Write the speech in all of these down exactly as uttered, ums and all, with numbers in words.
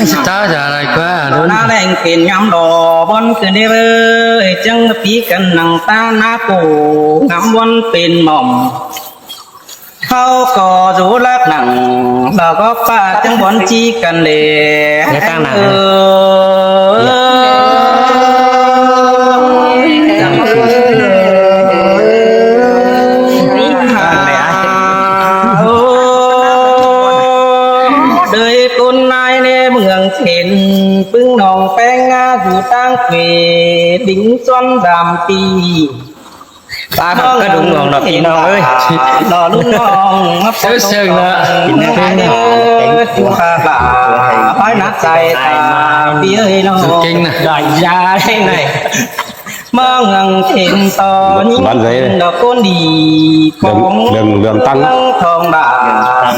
Ê, ta ja lai kwa, dun. Na leng pen ngam do, bon kyn de bơi, jang na pi kan nang ta na ko, ngam bon pen mom. Hao ko du lak nang, lo ko pa jang bon ji kan le. Ê, ta nang. Ê. Dơi kun nai ne mương Thin, pưng nong peng a du tang kwe, ding suan dam pi. Ba ka ka dung nong nọ pi nong ơi. Lo lu nong, sơ sơ nọ. Pi nong ơi. Ba ba, hoi nat sai ta, pi ơi nong. Kinh nè. Dai dai nai. Mương Thin to nhing đỏ côn đi. Lương, lương, lương tăng. Lương thong đà.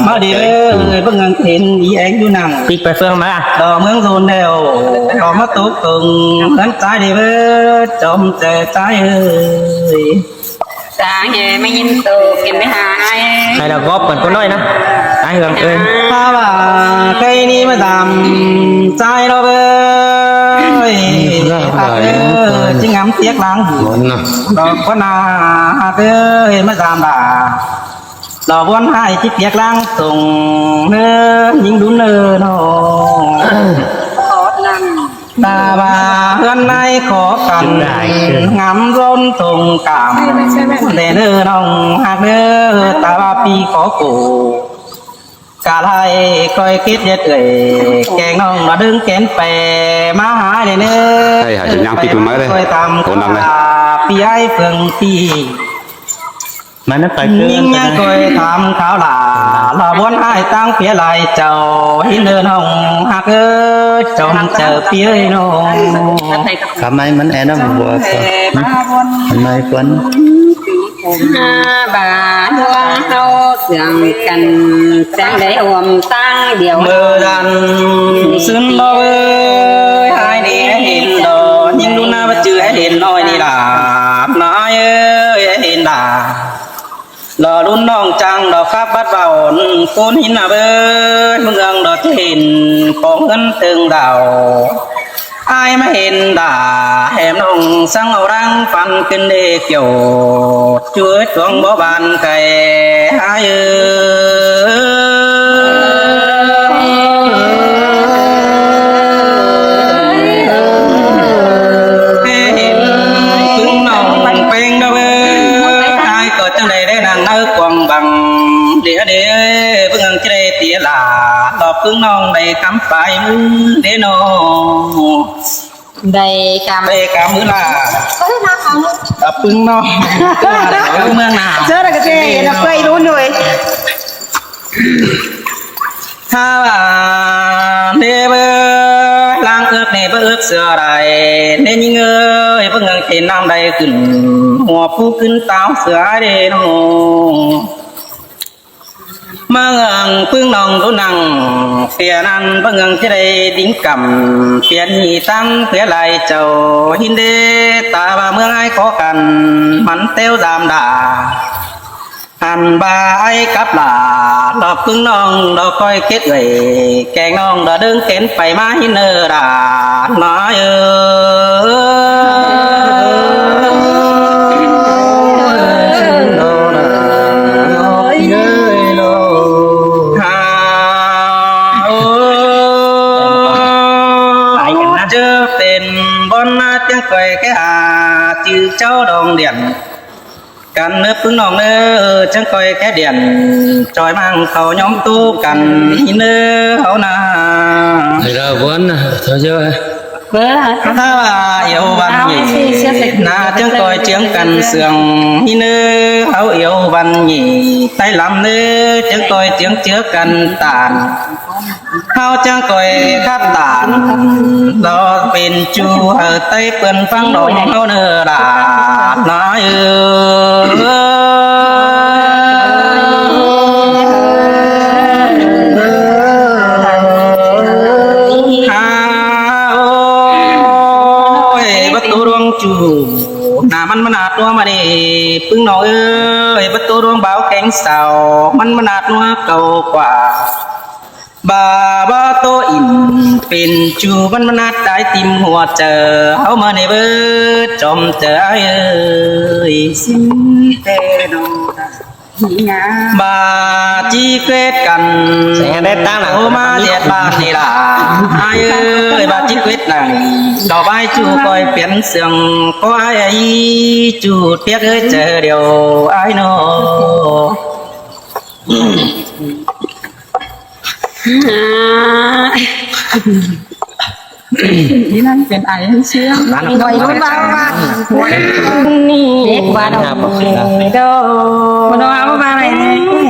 Mà đi ơi, mương Thin đi anh du năng. Pik pa phường ma. Đỏ mương dồn đều, đỏ mà tốc tùng, lắm trái đi bơi, chôm chè trái ơi. Sang he, mă hin to, kên mă ha ai. Khai đa gop kăn cô nôi na. Ai hương ơi. Ba ba, kei ni mă dam, chai lo bơi. Ơ, jing ngắm piek lang. Đo kơ na, ơ, mă dam ba. Lo buôn hai ji piek lang sung, nơ, nhing dun nơ, no. Ba ba, hưn nai khô kăn, ngắm rôn tông cam, đe nơ nong hak nơ, ta ba pi khô cô. Ka lai koi kit yet ơi, keng nong ma đưng ken pe, ma hai đe nơ. Ê, hai ji nhang pi tu mai đe. Koi tam ka, pi ai phường pi. Mă nă pai kơ nhing nhang koi tham khao la, la buôn ai tang pia lai châu, hin nơ nong hak ơ, chôm châu pia nong. Khăm mai măn e nong bua kơ. Măn mai kuan. Ha ba luang hao sương kăn, sang đe uôm tang điêu. Mơ dan sưn lo ơi, ai ni hin lo, nhing lu na ba chư ai hin lo ni la, na ơi, ai hin la. Lo lun nong chang đo khăp băt ba ôn, kun hin na bơi, mưng găng đo chơ hin, pong hưn tưng đao. Ai mă hin đa, hem nong sang âu rang păn kưn đê kiêu, chuối chuông bó ban khay, ai ơi. He hin, pưng nong peng đo bơi, ai kơ chang đe đe nang nơ kuang băng, đe đe, pưng ngang chre tia la, lo pưng nong đe khăm pai mưng đe no. Đe khăm. Đe khăm mưng la. Lo pưng nong. Mưng na. Sơ ra kơ te, na pai lu nui. Ha ba, ne bơ, lang ước ne bơ ước sửa đài, ne nhing ơi, bơ ngang khen nam đài kưn, hua phu kưn tao sửa ai đe no. Mơ ngang pưng nong du năng, pia nan bơ ngang chơ đài đing căm, pia ni tăng pia lai châu, hin đe ta ba mương ai khó khăn, măn teo giam đà. อันบ่าไอ้กับหลานดอกกึ่งน้องดอกก้อยเก็ดเอ่ยแกงน้องดอกเดิงเข็นไปมาหินเนอหลานน้อยเอ่ย หาโอ้เจอเป็นบอนนาจังก้อยแกอาจื้อเจ้าดองเดียน กันเนอปึ้งน้องเนอจังก้อยแกเดียนจอยมังเขาย้อมตู้กันเนอเฮานา ไอ้ดาวบอนนะเจ้าเจ้า ถ้าว่าเอววันนี้นาจังก้อยเจียงกันเสื่องเนอเฮาเอววันนี้ไต้ลำเนอจังก้อยเจียงเจือกันตาน เฮาจังก้อยคัดตาน รอเป็นจูเฮาไต้เปิ้นฟังดองเฮาเนอหลานน้อยเอ่ย หาโอ้ย บ่ตูดวงจู หน้ามันบ่นาดนัวมานี่ ปึ้งน้องเอ่ย บ่ตูดวงบ่าวแข็งเสา มันบ่นาดนัวเก่ากว่า บ่าบ่โตอิน เป็นจูมันมานาดตายติ่มหัวเจอ เฮามาในเบิดจอมเจออ้ายเอ่ย สินเตโน บ่าจีเกวดกัน แสงได้ตั้งหลัง โอมาเดียดบ้านนี่ล่ะ อ้ายเอ่ย บ่าจีเกวดนั่ง ดอกไม้จูก้อยเปลี่ยนเสื่อง ก็อ้ายจูเปียกเอ่ยเจอเดียวอ้ายน้อ นี่นั่นเป็นไอเสียง นั่น บ่อยรู้บ้างว่า นี่ เด็กบ้าน ครับ โด บ่ต้องเอามาอะไร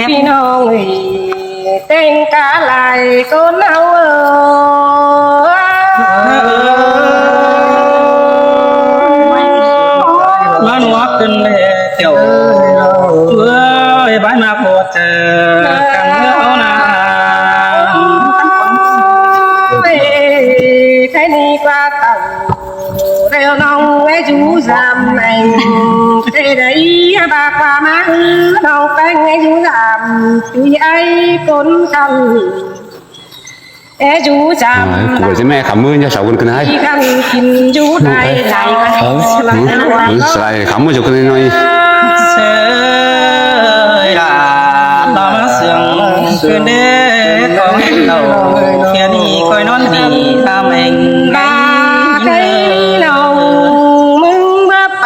พี่น้องเอ้ย แต่งกาหลายคนเอาเอ้ย มันวักขึ้นเลยเจ้าเอ้ย บ้านมาโพด เจอกันแล้วนะ เอ้ย แค่นี้กว่าเก่า แล้วน้องไอ้จูจำแม่ง จะได้บากว่ามา น้องแป้งไอ้จูจำ ปีไอ้คนคำ เอ้ย จูจำ อ่า กูจะแม่ขำมือจะสาวคนขึ้นให้ ที่กันกินอยู่ได้หลายกัน เออ เออ เออ สลายขำมือจะขึ้นหน่อย เสยหลาต่อมาเสื่องคืนเด้ของเต่า เที่ยนี้คอยนอนดีทำเอง บาดไอ้น้องมึงมาไป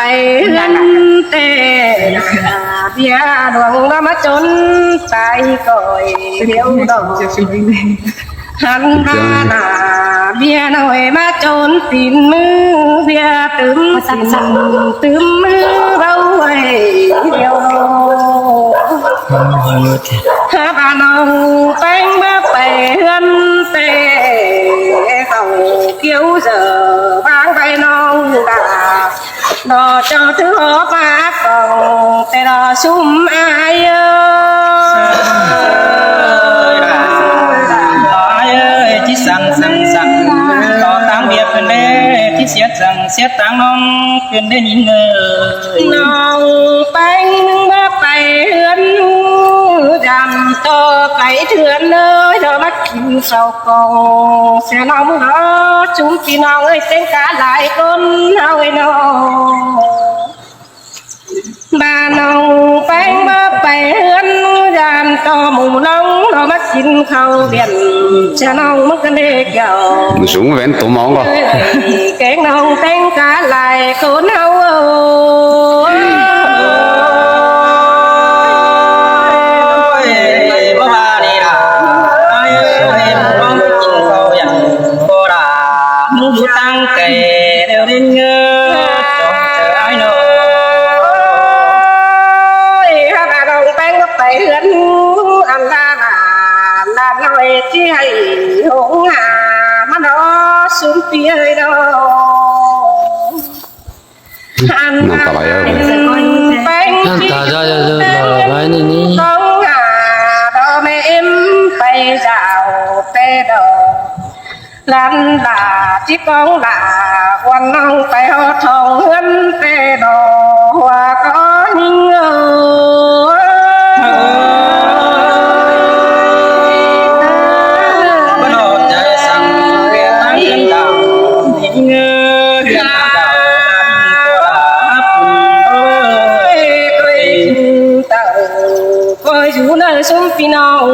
เฮือนเต้ เบียร์ดวงมาจนตายก่อยเดียวดอก หันมาหน้าเบียร์น้อยมาจนตีนมือ เบียร์ตึมตีนตึมมือเบาไว้เดียว หาบ้านน้องแป้งมาไปเฮือนเต้ เขาเกี่ยวเจอบางไปน้องดา ดอเจ้าถือหอปากกอง แต่ดอซุมอายเอ้ย อายเอ้ย ที่สั่งสั่งสั่ง ต่อตางเบียร์เป็นเล่ ที่เสียสั่งเสียตางน้องเป็นได้ยินเอ้ย น้องไปมึงมาไปเฮือน ยามต่อไก่เถื่อนเอ้ย ดอมากินข้าวกล่อง เสียน้องมึงเหรอ จุ่มพี่น้องเอ้ย แต่งกาหลายคนเอาไว้น้อง บ้านน้องแป้งบ่ไปเฮือน ยามต่อหมู่น้องเรามากินข้าวเวียน จะน้องมันก็เลยเกี่ยว มันสูงแหวนตัวมองก็ แกงน้องแต่งกาหลายคนเอาเอ้ย บ่ว่านี่ล่ะ ไอ้เอ้ย น้องกินข้าวเวียน โบราณดูตั้งแต่เดียวนี้เงอจบเจอไอ้น้อย ถ้าน้องแป้งก็ไปเฮือนอันลาลาลาน้อยที่ให้หงหามันรอสุมเปียเนาะ น้ำตาไหลเอ้ย น้ำตาไหลเอ้ย ต้องหาดอกแม่เอ็มไปเจ้าแต่ดอก หลานหลาที่กองหลาวันน้องไปหอดทองเฮือนแต่ดอก หัวก็นิ่งเอ้ย ၵွႆး ယူႇၼႆႉ ၸုမ်းပီႈၼွင်ႉဢိူၺ်း တဵင်ႇၵႃႈလၢႆ ၵူၼ်းႁဝ်းဢိူၺ်းၼေႃႈ။ ၵွႆး ယူႇတဝ်ႈ ၵွႆးၼၼ်ႉ ၸိတေႃႇ ပႃႈၼွင်ႉၵေႃႈ ၸိပႆႇသူႈသၢဝ် မႂ်းလႆႈပၢတ်ႈၶၼ်ၼေႃႈ။ မၼ်းပဵၼ်လႆႈ ၼေႃႈ ပၢႆးမၼ်းၵေႃႈ ၸိပႆႇသူႈသၢဝ် မႂ်းလႆႈပၢတ်ႈ သိူဝ်ႈတႄႉၼေႃႈ။ ၸိပႆႇသူႈဝၢၼ်ႈ ဝၢၼ်ႈၼွင်ႉ ၵိၼ်ယူႇမိူင်းၶႅင်ႇ ၵွၼ်ႇမႄႈၼိူဝ်ႉ ၸုမ်းပီႈၼွင်ႉဢိူၺ်း တဵင်ႇၵႃႈလၢႆ ၵူၼ်းႁဝ်းဢိူၺ်း ဢၢႆႈဢိူၺ်း ၼွင်ႉပႃႈတႃႇ ၼွင်ႉဢိူၺ်း ၼွင်ႉ ၵူၼ်းၼၼ်ႉ ယိင်းၼမ်ပဵၼ် ၵူၼ်းမႃးၶိုၼ်းလႄႈ ၵူၼ်းတဵင်ႇဢိူၺ်း ၸဵမ် ဢၢႆႈဢိူၺ်း ၵႂၢမ်းၸႂ်ၼေႃႈ မၼ်းတႄႉ မၼ်းၵေႃႈမီးလၢႆ ၼွင်ႉၵေႃႈ ၸိသေႃးၸႂ် ဢိူဝ်ႈ ဢၢႆႈၸိုင်ပႅတ်ႈၵေႃႈမီးၼေႃႈ။ လဵဝ်လႄႈဝႃႈ ၸၢင်ႈၵွႆႈတၢမ်ႇတွပ်ႇလႃႇ ၼေႃႈ လုၵ်ႈၼွင်ႉၵိၼ်ယူႇမိူင်းၶႅင်ႇ ဢႄႇၼိူဝ်ႉၵႅဝ်ႈ ၼႂ်းၸႂ်ၸၢင်ႈလၢႆၸဝ်ႈ ၼႂ်းၸႂ် ဢိူဝ်ႈ ၸၢင်ႈလၢႆၸဝ်ႈ မၼ်းၼႃႇ ဢၢႆႈဢၢႆႈ ၵွႆႈမၼ်းမႃးလႃႇ ဢၢႆႈဢၢႆႈ ၵွႆႈမၼ်းမႃးလႃႇ ဢၢႆႈၼႆႉ ၸူး သင် ၸႃႉပႆႇႁႃႉၼႆႉ ဢၢႆႈဢိူၺ်းၼေႃႈ သူၼွင်ႉလႃႇ ၵူၼ်းၼႆႉ ၶွပ်ႈၼႄ တၢင်ႇလူၼ်ႉပၼ် ဢၢႆႈဢိူၺ်းၼေႃႈ သူၼွင်ႉဢၢႆႈ လဵဝ်တႄႉပဵၼ်ၵူၼ်းၼေႃႈ သိင်ႇၸၢင်ႈမႃးႁဵၼ်းၶႆႈ လဵဝ်ၵူၼ်းၼေႃႈ သူၼွင်ႉၵေႃႈ ၸင်ႇလႆႈလိင်ႇတဝ်ႈ ၽိူင်ႈပီႈ လႄႈ မႅၼ်ႈမိူဝ်ႈႁွမ် မႅၼ်ႈမိူဝ်ႈဝႃႈ ဝွၼ်းဝဵၼ်းလဵဝ်ၵၼ်ၼႆႉလႄႈ သွင်ႁဝ်းၼႆႉၼႃႇ။ ၵုင်ႇႁႅင်းတဝ်ႈလဵဝ် ဢိူဝ်ႈ သူၼွင်ႉလႃႇ ၵွႆးယူႇသမ်ႉ ဢႃႈ ၵွၼ်ႇၼႄႈ သူၼွင်ႉပႅင်းၼႄႈ။ ၵုင်ႇႁႅင်းမႃး ၵွႆးယူႇသမ်ႉပႃး ၵွႆးလိင်ႇၶၢမ်ႈ ၽူႈၼွႆႉပႆၽႅဝ်ယၢမ်း ဢၢႆႈလႄႈၼေႃႈ ၸွမ်းၸႂ်ပီႈၼေႃႈ။ ဘႃႇရၢၼ်ႇ ၸၢင်ႈတိင်ႇမၢဝ်းလေႃး ၼႄၸူးယိင်းဢိူၺ်း ပုၼ်ႈယိင်းဢႃႈ ၸိပေႃးၶဝ် ပီႈဢၢႆႈၵူၼ်းၶၢင်ႈတႄႉၼေႃႈ။ ၸၢင်ႈတႆႈပႆႁူဝ်ဢိူၺ်း ပီႈဢၢႆႈတင်းၽိူင်းၵမ်ႇ ပီႈယူႇၵမ်ႇၽိူင်းဢၼ်တဝၢၼ်ႇ ၼၵ်းမိူင်းၵႆ လႄႈၼႄႈၼွင်ႉလႃႇ ဢၢႆႈဢိူၺ်း ၸႂ်လဵဝ် ဢၢႆႈဢိူၺ်း။ မၼ်းလိူဝ်ပိတ်းတႃႇ လိူဝ်ပႆၵၼ်လႄႈ ဝေႃႈ ဢူၺ်း ဢူၺ်း ဢမ်ႇမိူဝ်းပႅင်း ပႅင်းၶၢမ်ႇၶူၺ်မႃး လိူဝ်ပႆပႅင်း ၸိူဝ်းၼွင်ႉ လႄႈ ၸွႆႈမၼ်းၼေႃႈ။ ၵတ်းသေတႄႉ လိူဝ်ပၢႆးတႃႇ မိင်ႈၸူးလဵဝ် ၸႂ်ၼွင်ႉလႃႇ မၼ်းလူႉသိုပ်ႇပဵၼ်လႄႈ ဢိူဝ်ႈ မႃးတူၵ်းၵၼ်လႄႈၵဵဝ်ႇ ယၢမ်ႈပႆႇႁၼ် လႃႇတီႈၼႆႈၵေႃႈ ၼႄႈ ပႆႇဢဝ်ၵႂၢမ်းတႆးတီႈၼႆႈ ဢိူဝ်ႈ ၵတ်း ဢီႈၼႆႈ ၵတ်းတႄႉ ၵတ်းတႄႉ ၵတ်းတႄႉ ၵတ်းတႄႉ ဢိူဝ်ႈ မႃးၾင်းၵၼ် မၼ်းပႆႇတၢႆ ၼႆႉ လဵဝ်ၼွင်ႉပႅင်း မိူဝ်းၼႃႈလႃႈလႃႈ ယိင်းဢိူၺ်း ၸိတ်ႉပႆဝၼ်းသိုဝ်ႈလႆႈ မႃးလႆႈၼေႃႈ။ ဢူၺ်း သွင်လူၺ်ႈတွင်းၵွၼ်ႇၼေႃႈ။ မႃးလႆႈၼေႃႈ။ ၼေႃႈ ၸႂ်ႈ ၼေႃႈ ၸႂ်ႈ ၼေႃႈ ၸႂ်ႈ တႆးဝႃႈ သၢဝ်တႅၼ်း တႄႉၸဝ်ႈၼႆႉလႄႈ တႆးဝၼ်းဝၼ်း တႆးႁဝ်း ၼွင်ႉ ပဵၼ်ပၢဝ် ပဵၼ်သၢဝ် ဢၼ်ၼႆႉ ႁဝ်းၵေႃႈ သွင်လူၺ်ႈ သိပ်းႁႃႈလႃႈၼေႃႈ။ ၽႄႈပႃႈၽူဝ်သၵ်းတႄႉ သႂ်ႇဢိတ်းၼိုင်ႈ၊ ၽႄႈၽႃႇသႃႇတႄႉ သႂ်ႇ ၵူၺ်းၸိုဝ်ႈလႆႈလႄႈ ၵူၺ်းၸိုဝ်ႈလႆႈလႄႈ ၵူၺ်းၸိုဝ်ႈလႆႈလႄႈ ၵူၺ်းၸိုဝ်ႈလႆႈလႄႈ ၵူၺ်းၸိုဝ်ႈလႆႈလႄႈ ၵူၺ်းၸိုဝ်ႈလႆႈလႄႈ ၵူၺ်းၸိုဝ်ႈလႆႈလႄႈ လၢႆးဢၼ်ၼွင်ႉလႆႈၶၢမ်ႇပၢႆႈမိူဝ်းၵၼ်ၼႆႉ ဝူၼ်ႉပၼ်ၼႆႉ ဢိူဝ်ႈ ဢိူဝ်ႈ လႃႇမႃး သဵင်ၵိုၼ်းလႄႈ ၸွမ်းၸႂ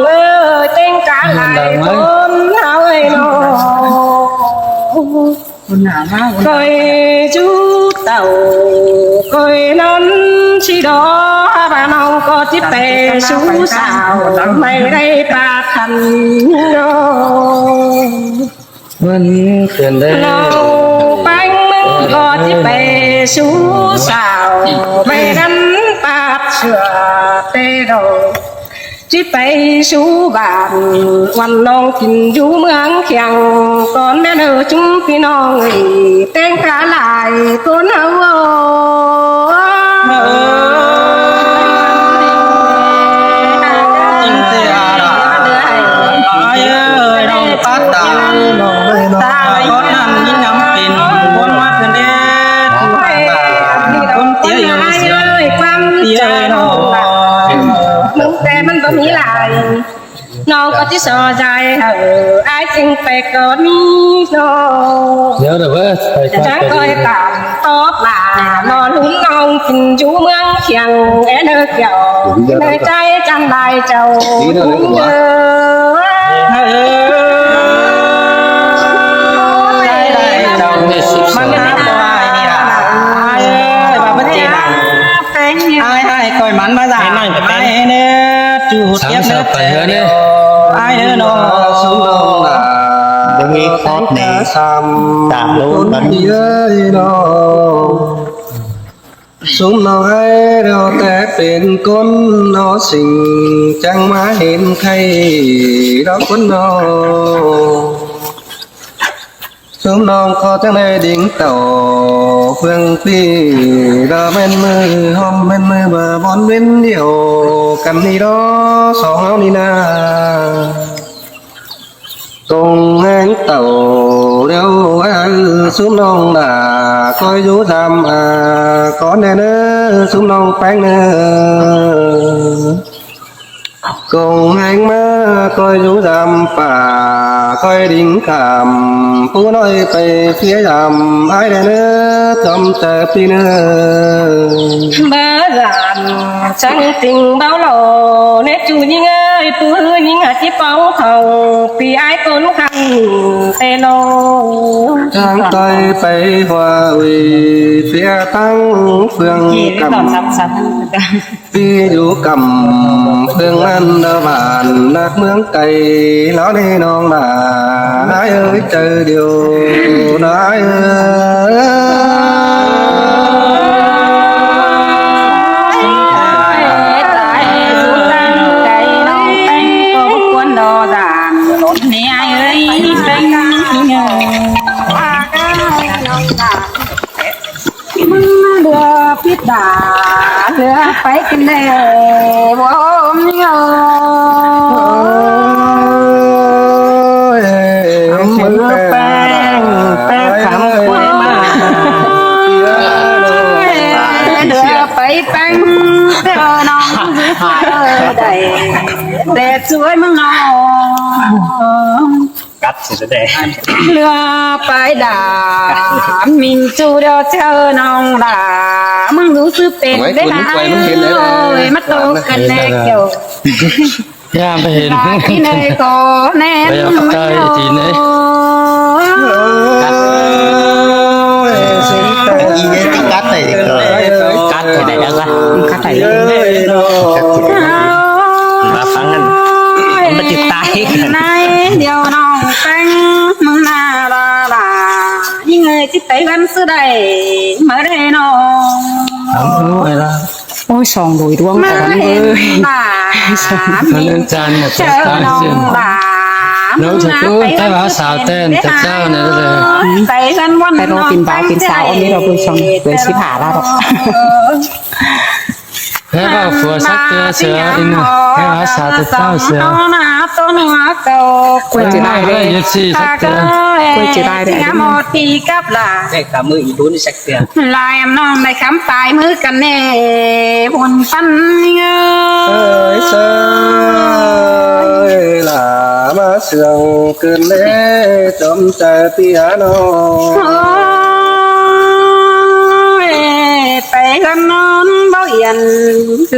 ်ပီႈဢႃႈၼေႃႈ။ ဢူၺ်း ပႆႇၵၼ်ၼွၼ်း ပေႃးဢီႈ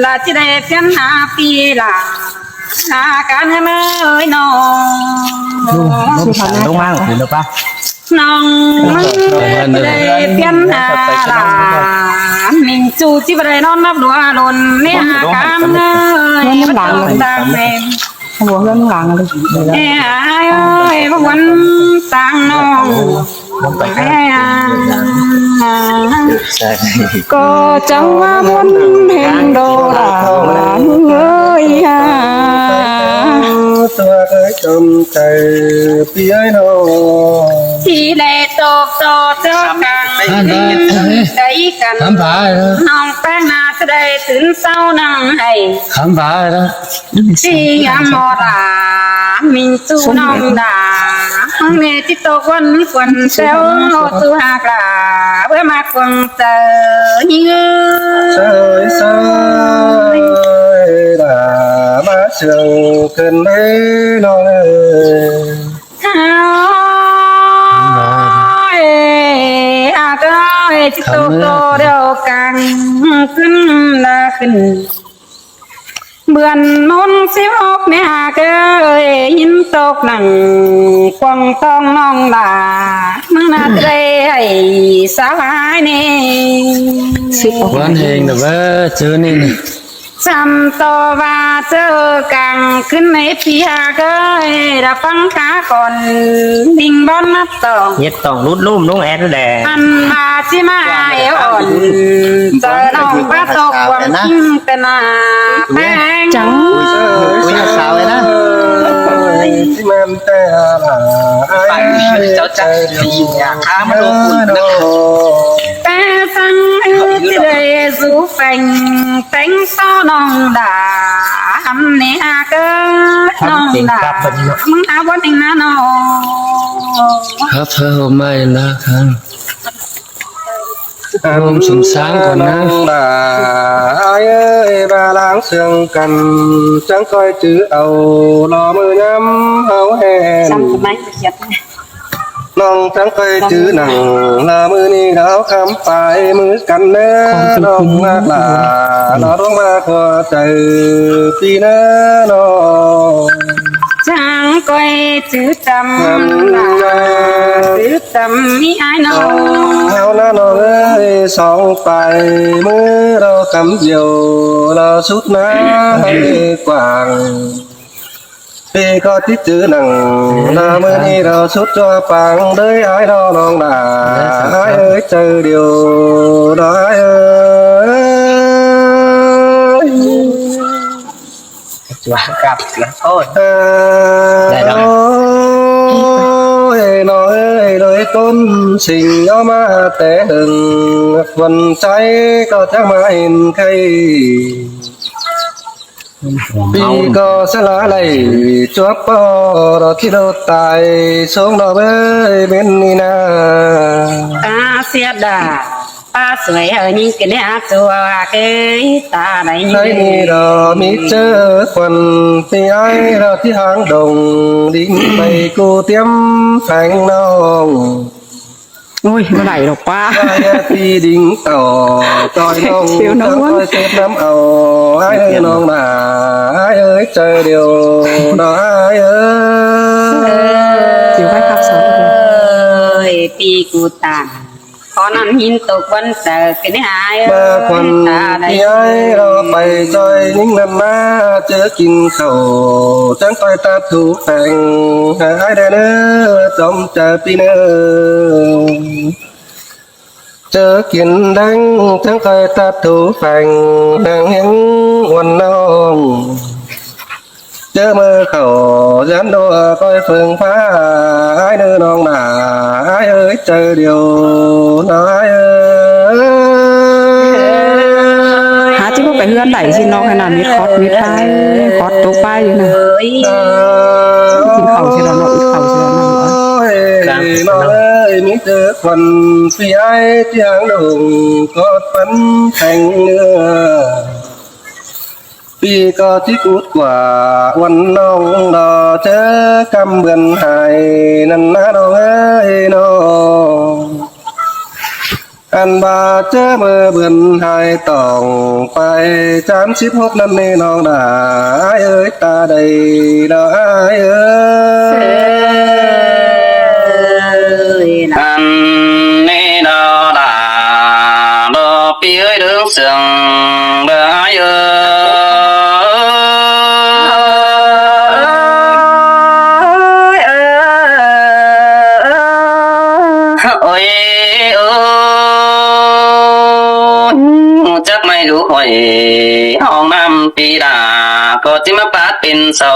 ละจะได้เปลี่ยนหาปีละ หาการเมืองเนาะ ลุงลุงลุงฮังลุงปะ น้องมึงจะได้เปลี่ยนหาละ มิงจูจิบะได้นอนนับดัวหล่น ในหาการเมือง มันหลัง มันต้องตามแม่ หัวเรื่องหลังเลย เอ้ย เอ้ย พวกวันต่างน้อง ก็จังว่ามันแห่งดอกลาเอ้ย ตัวเคยจมใจพี่ไอ้น้อง ที่ได้ตกต่อเจ้ากลางใจกัน น้องแป้งนาจะได้ตื่นเศร้านั่งไห้ คำผาละ สิยามมอดา มิงจูน้องดา เมติตกวันควันเซล ตูหากลา เพื่อมาควังเจอเงือ เซยเซยดา มาเชิงเกินเลยน้องเอ้ย เอ้ย หากเอ้ย สิตกต่อเดียวกลางขึ้นละขึ้น เบือนมนต์สิบหกเนี่ยหากเอ้ย ยินตกนั่งกวางต้องน้องหลา มึงน่าจะได้ให้สบายนี่ สิบหก วันแห่งเด้อเว้อ เจอนี่นะ จำต่อว่าเจอกลางคืนในปีหากเอ้ย ระฟังขาก่อน ดิ่งบอนมาต่อ เฮ็ดต้องลุดลุ่มลงแอดแหละ อันมาสิมาเอวอ่อน เจอน้องปลาตกหวังแต่หน้าแป้ง จัง คุยกับสาวเลยนะ สิมันแต่ละ ไปเจ้าจักรปีอยากข้ามาลงทุนนะ แต่สังเอวที่ได้สูแฝง แต่งซ้อน้องดา ทำเนี่ยเกิดน้องดา มึงหาวันหนึ่งนะน้อง ครับเธอไม่ละครับ ผมสงสารก่อนนะ น้องดาเอ้ย บาลางเสียงกัน จังคอยจื้อเอา รอมือยำเอาแหน ซ้ำทำไมเขียน น้องจังคอยจื้อหนัง ลามื้อนี้ดาวคำไปมื้อกันเน้อ น้องมากหลา รอดลงมาขอใจพี่เน้อน้อง จังคอยจื้อจำหลา จื้อจำมีอ้ายน้อง เอานะน้องเอ้ย สองไปมื้อเราคำเดียว เราสุดนะให้กว้าง พี่ก็ติดจื้อหนัง หน้ามื้อนี้เราสุดจั่วปัง เด้ออ้ายน้องน้องหนา อ้ายเอ้ยใจเดียว น้องอ้ายเอ้ย จั่วกลับนะ โอ้ย เอ้ย ได้แล้ว โอ้ย น้องเอ้ย โดยต้นสิ่งเอามาแต่หึง วันใจก็จะมาเห็นใคร ปีก็สละไหลจวบปอดอกที่เราตาย สองดอกเอ้ยเบนนี่นา ตาเสียดาย ป้าสวยเฮอยิ่งกินเนี่ยตัวเกยตาไหน ใครนี่ดอกมีเจอควัน ปีไอ้เราที่หางดง ดิ้งไปกูเตรียมแฝงน้อง โอ้ย บ่ได้ดอกป้า ว่าอย่าตีดิ่งต่อ ต่อยน้อง เดี๋ยวน้อง ต้องคอยเซฟน้ำเอา อ้ายเอ้ยน้องหนา อ้ายเอ้ยใจเดียว น้องอ้ายเอ้ย เดี๋ยวค่อยครับสองคน เอ้ย ปีกูตาย ขอน้ำหินตกบนเสาขึ้นหาย มาควัน ตาได้ ปีไอ้เราไปซอยนิ่งนั้นมา เจอกินข้าว จังคอยตัดถูแฝง หายได้เน้อ จอมใจปีเน้อ เจอกินดัง จังคอยตัดถูแฝง นางเฮงวันน้อง เจอมือเขายันดัวก้อยเฟืองฟ้า อ้ายเน้อน้องหนา อ้ายเอ้ยใจเดียว น้องอ้ายเอ้ย หาจิบ่ไปเฮือนใดสิน้องขนาดนี้ คอดมีป้าย คอดตัวป้ายอยู่นะ กินข้าวสิแล้วเนาะ กินข้าวสิแล้วเนาะ โอ้ย น้องเอ้ย มีเจอควัน ปีไอ้ที่หางดง กอดปันแต่งเนื้อ ปีก็ที่กูดกว่าวันน้องดอเจอกำเบือนหายนั่นนะน้องเอ้ยน้อง อันว่าเจอเมื่อเบือนหายต้องไป สามสิบหก นั้นนี่น้องหนา อ้ายเอ๋ย ตาใดเนาะอ้ายเอ๋ย อันนี้เนาะหนา เนาะปี้เอ๋ย เรื่องเสื่องเด้ออ้ายเอ๋ย โอ๊ย โอ๊ย ฮู้จักไหมลูกเอ๋ย ห้องน้ำปีดา ก็จิมาปาดเป็นเสา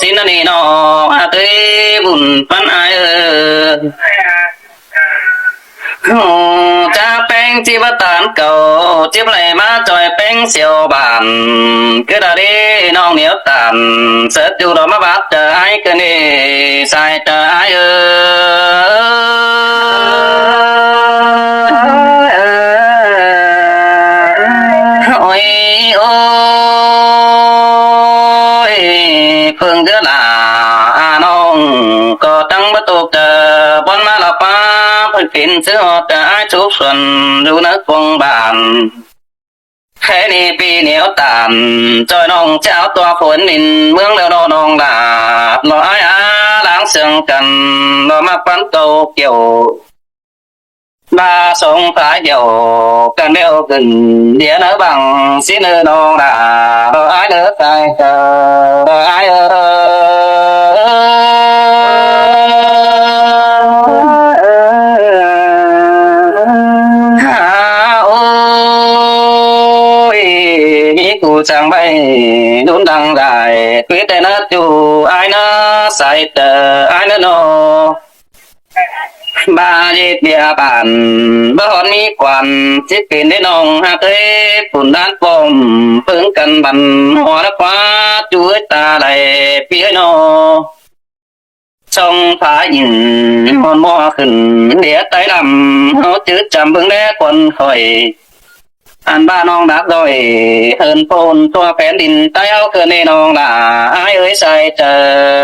สินนี่น้องอาเตยบุญปันอายเอ๋ย ฮู้จักแป้งจิบตานเก่า จิบไหลมาจ่อยแป้งเสียวบาน คือดาดีน้องเหนียวตาน เสิร์ชอยู่ดอกมาบาดเจออ้ายเกินเอ สายตาอ้ายเอ๋ย โอ๊ย โอ๊ย เพิ่งเดือนละอาน้อง ก็ตั้งบ่ตกเจอ บอนมาละป้า เพิ่งเป็นซื้อฮอดแต่อ้ายชุกส่วน อยู่ในกวงบ้าน แค่นี้ปีเหนียวตาน จ้อยน้องเจ้าตัวฝนนิน เมืองแล้วเนาะน้องดาบ เนาะอ้ายอาหลังเสียงกัน เนาะมาปันเก่าเกี่ยว บาสองพาเหี่ยว กันแล้วขึ้น เดี๋ยวเนอะบังสิเนอะน้องดาบ เนาะอ้ายเนอะตายเจอ เนาะอ้ายเอ๋ย หาโอ๊ย มีกูจังใบดุนดังได้ คือแต่นัดอยู่อ้ายนะ สายเตออ้ายนะโน บาเย็ดเบียบาน บ่ฮอนมีควัน สิเป็นได้น้องหากเอ้ย ปุ่นด้านป้อม เพิ่งกันบัน หัวละคว้า จุ้ยตาไหล เปียโน ช่องผาอินฮอนบ่ขึ้น เดียไตลำ เฮาจื้อจำเบิ่งแลก่อนค่อย อันบ้าน้องดักด้อย เฮินโปนตัวแผ่นดินใต้เอาเกินในน้องหล่า อ้ายเอ๋ย ใส่เจอ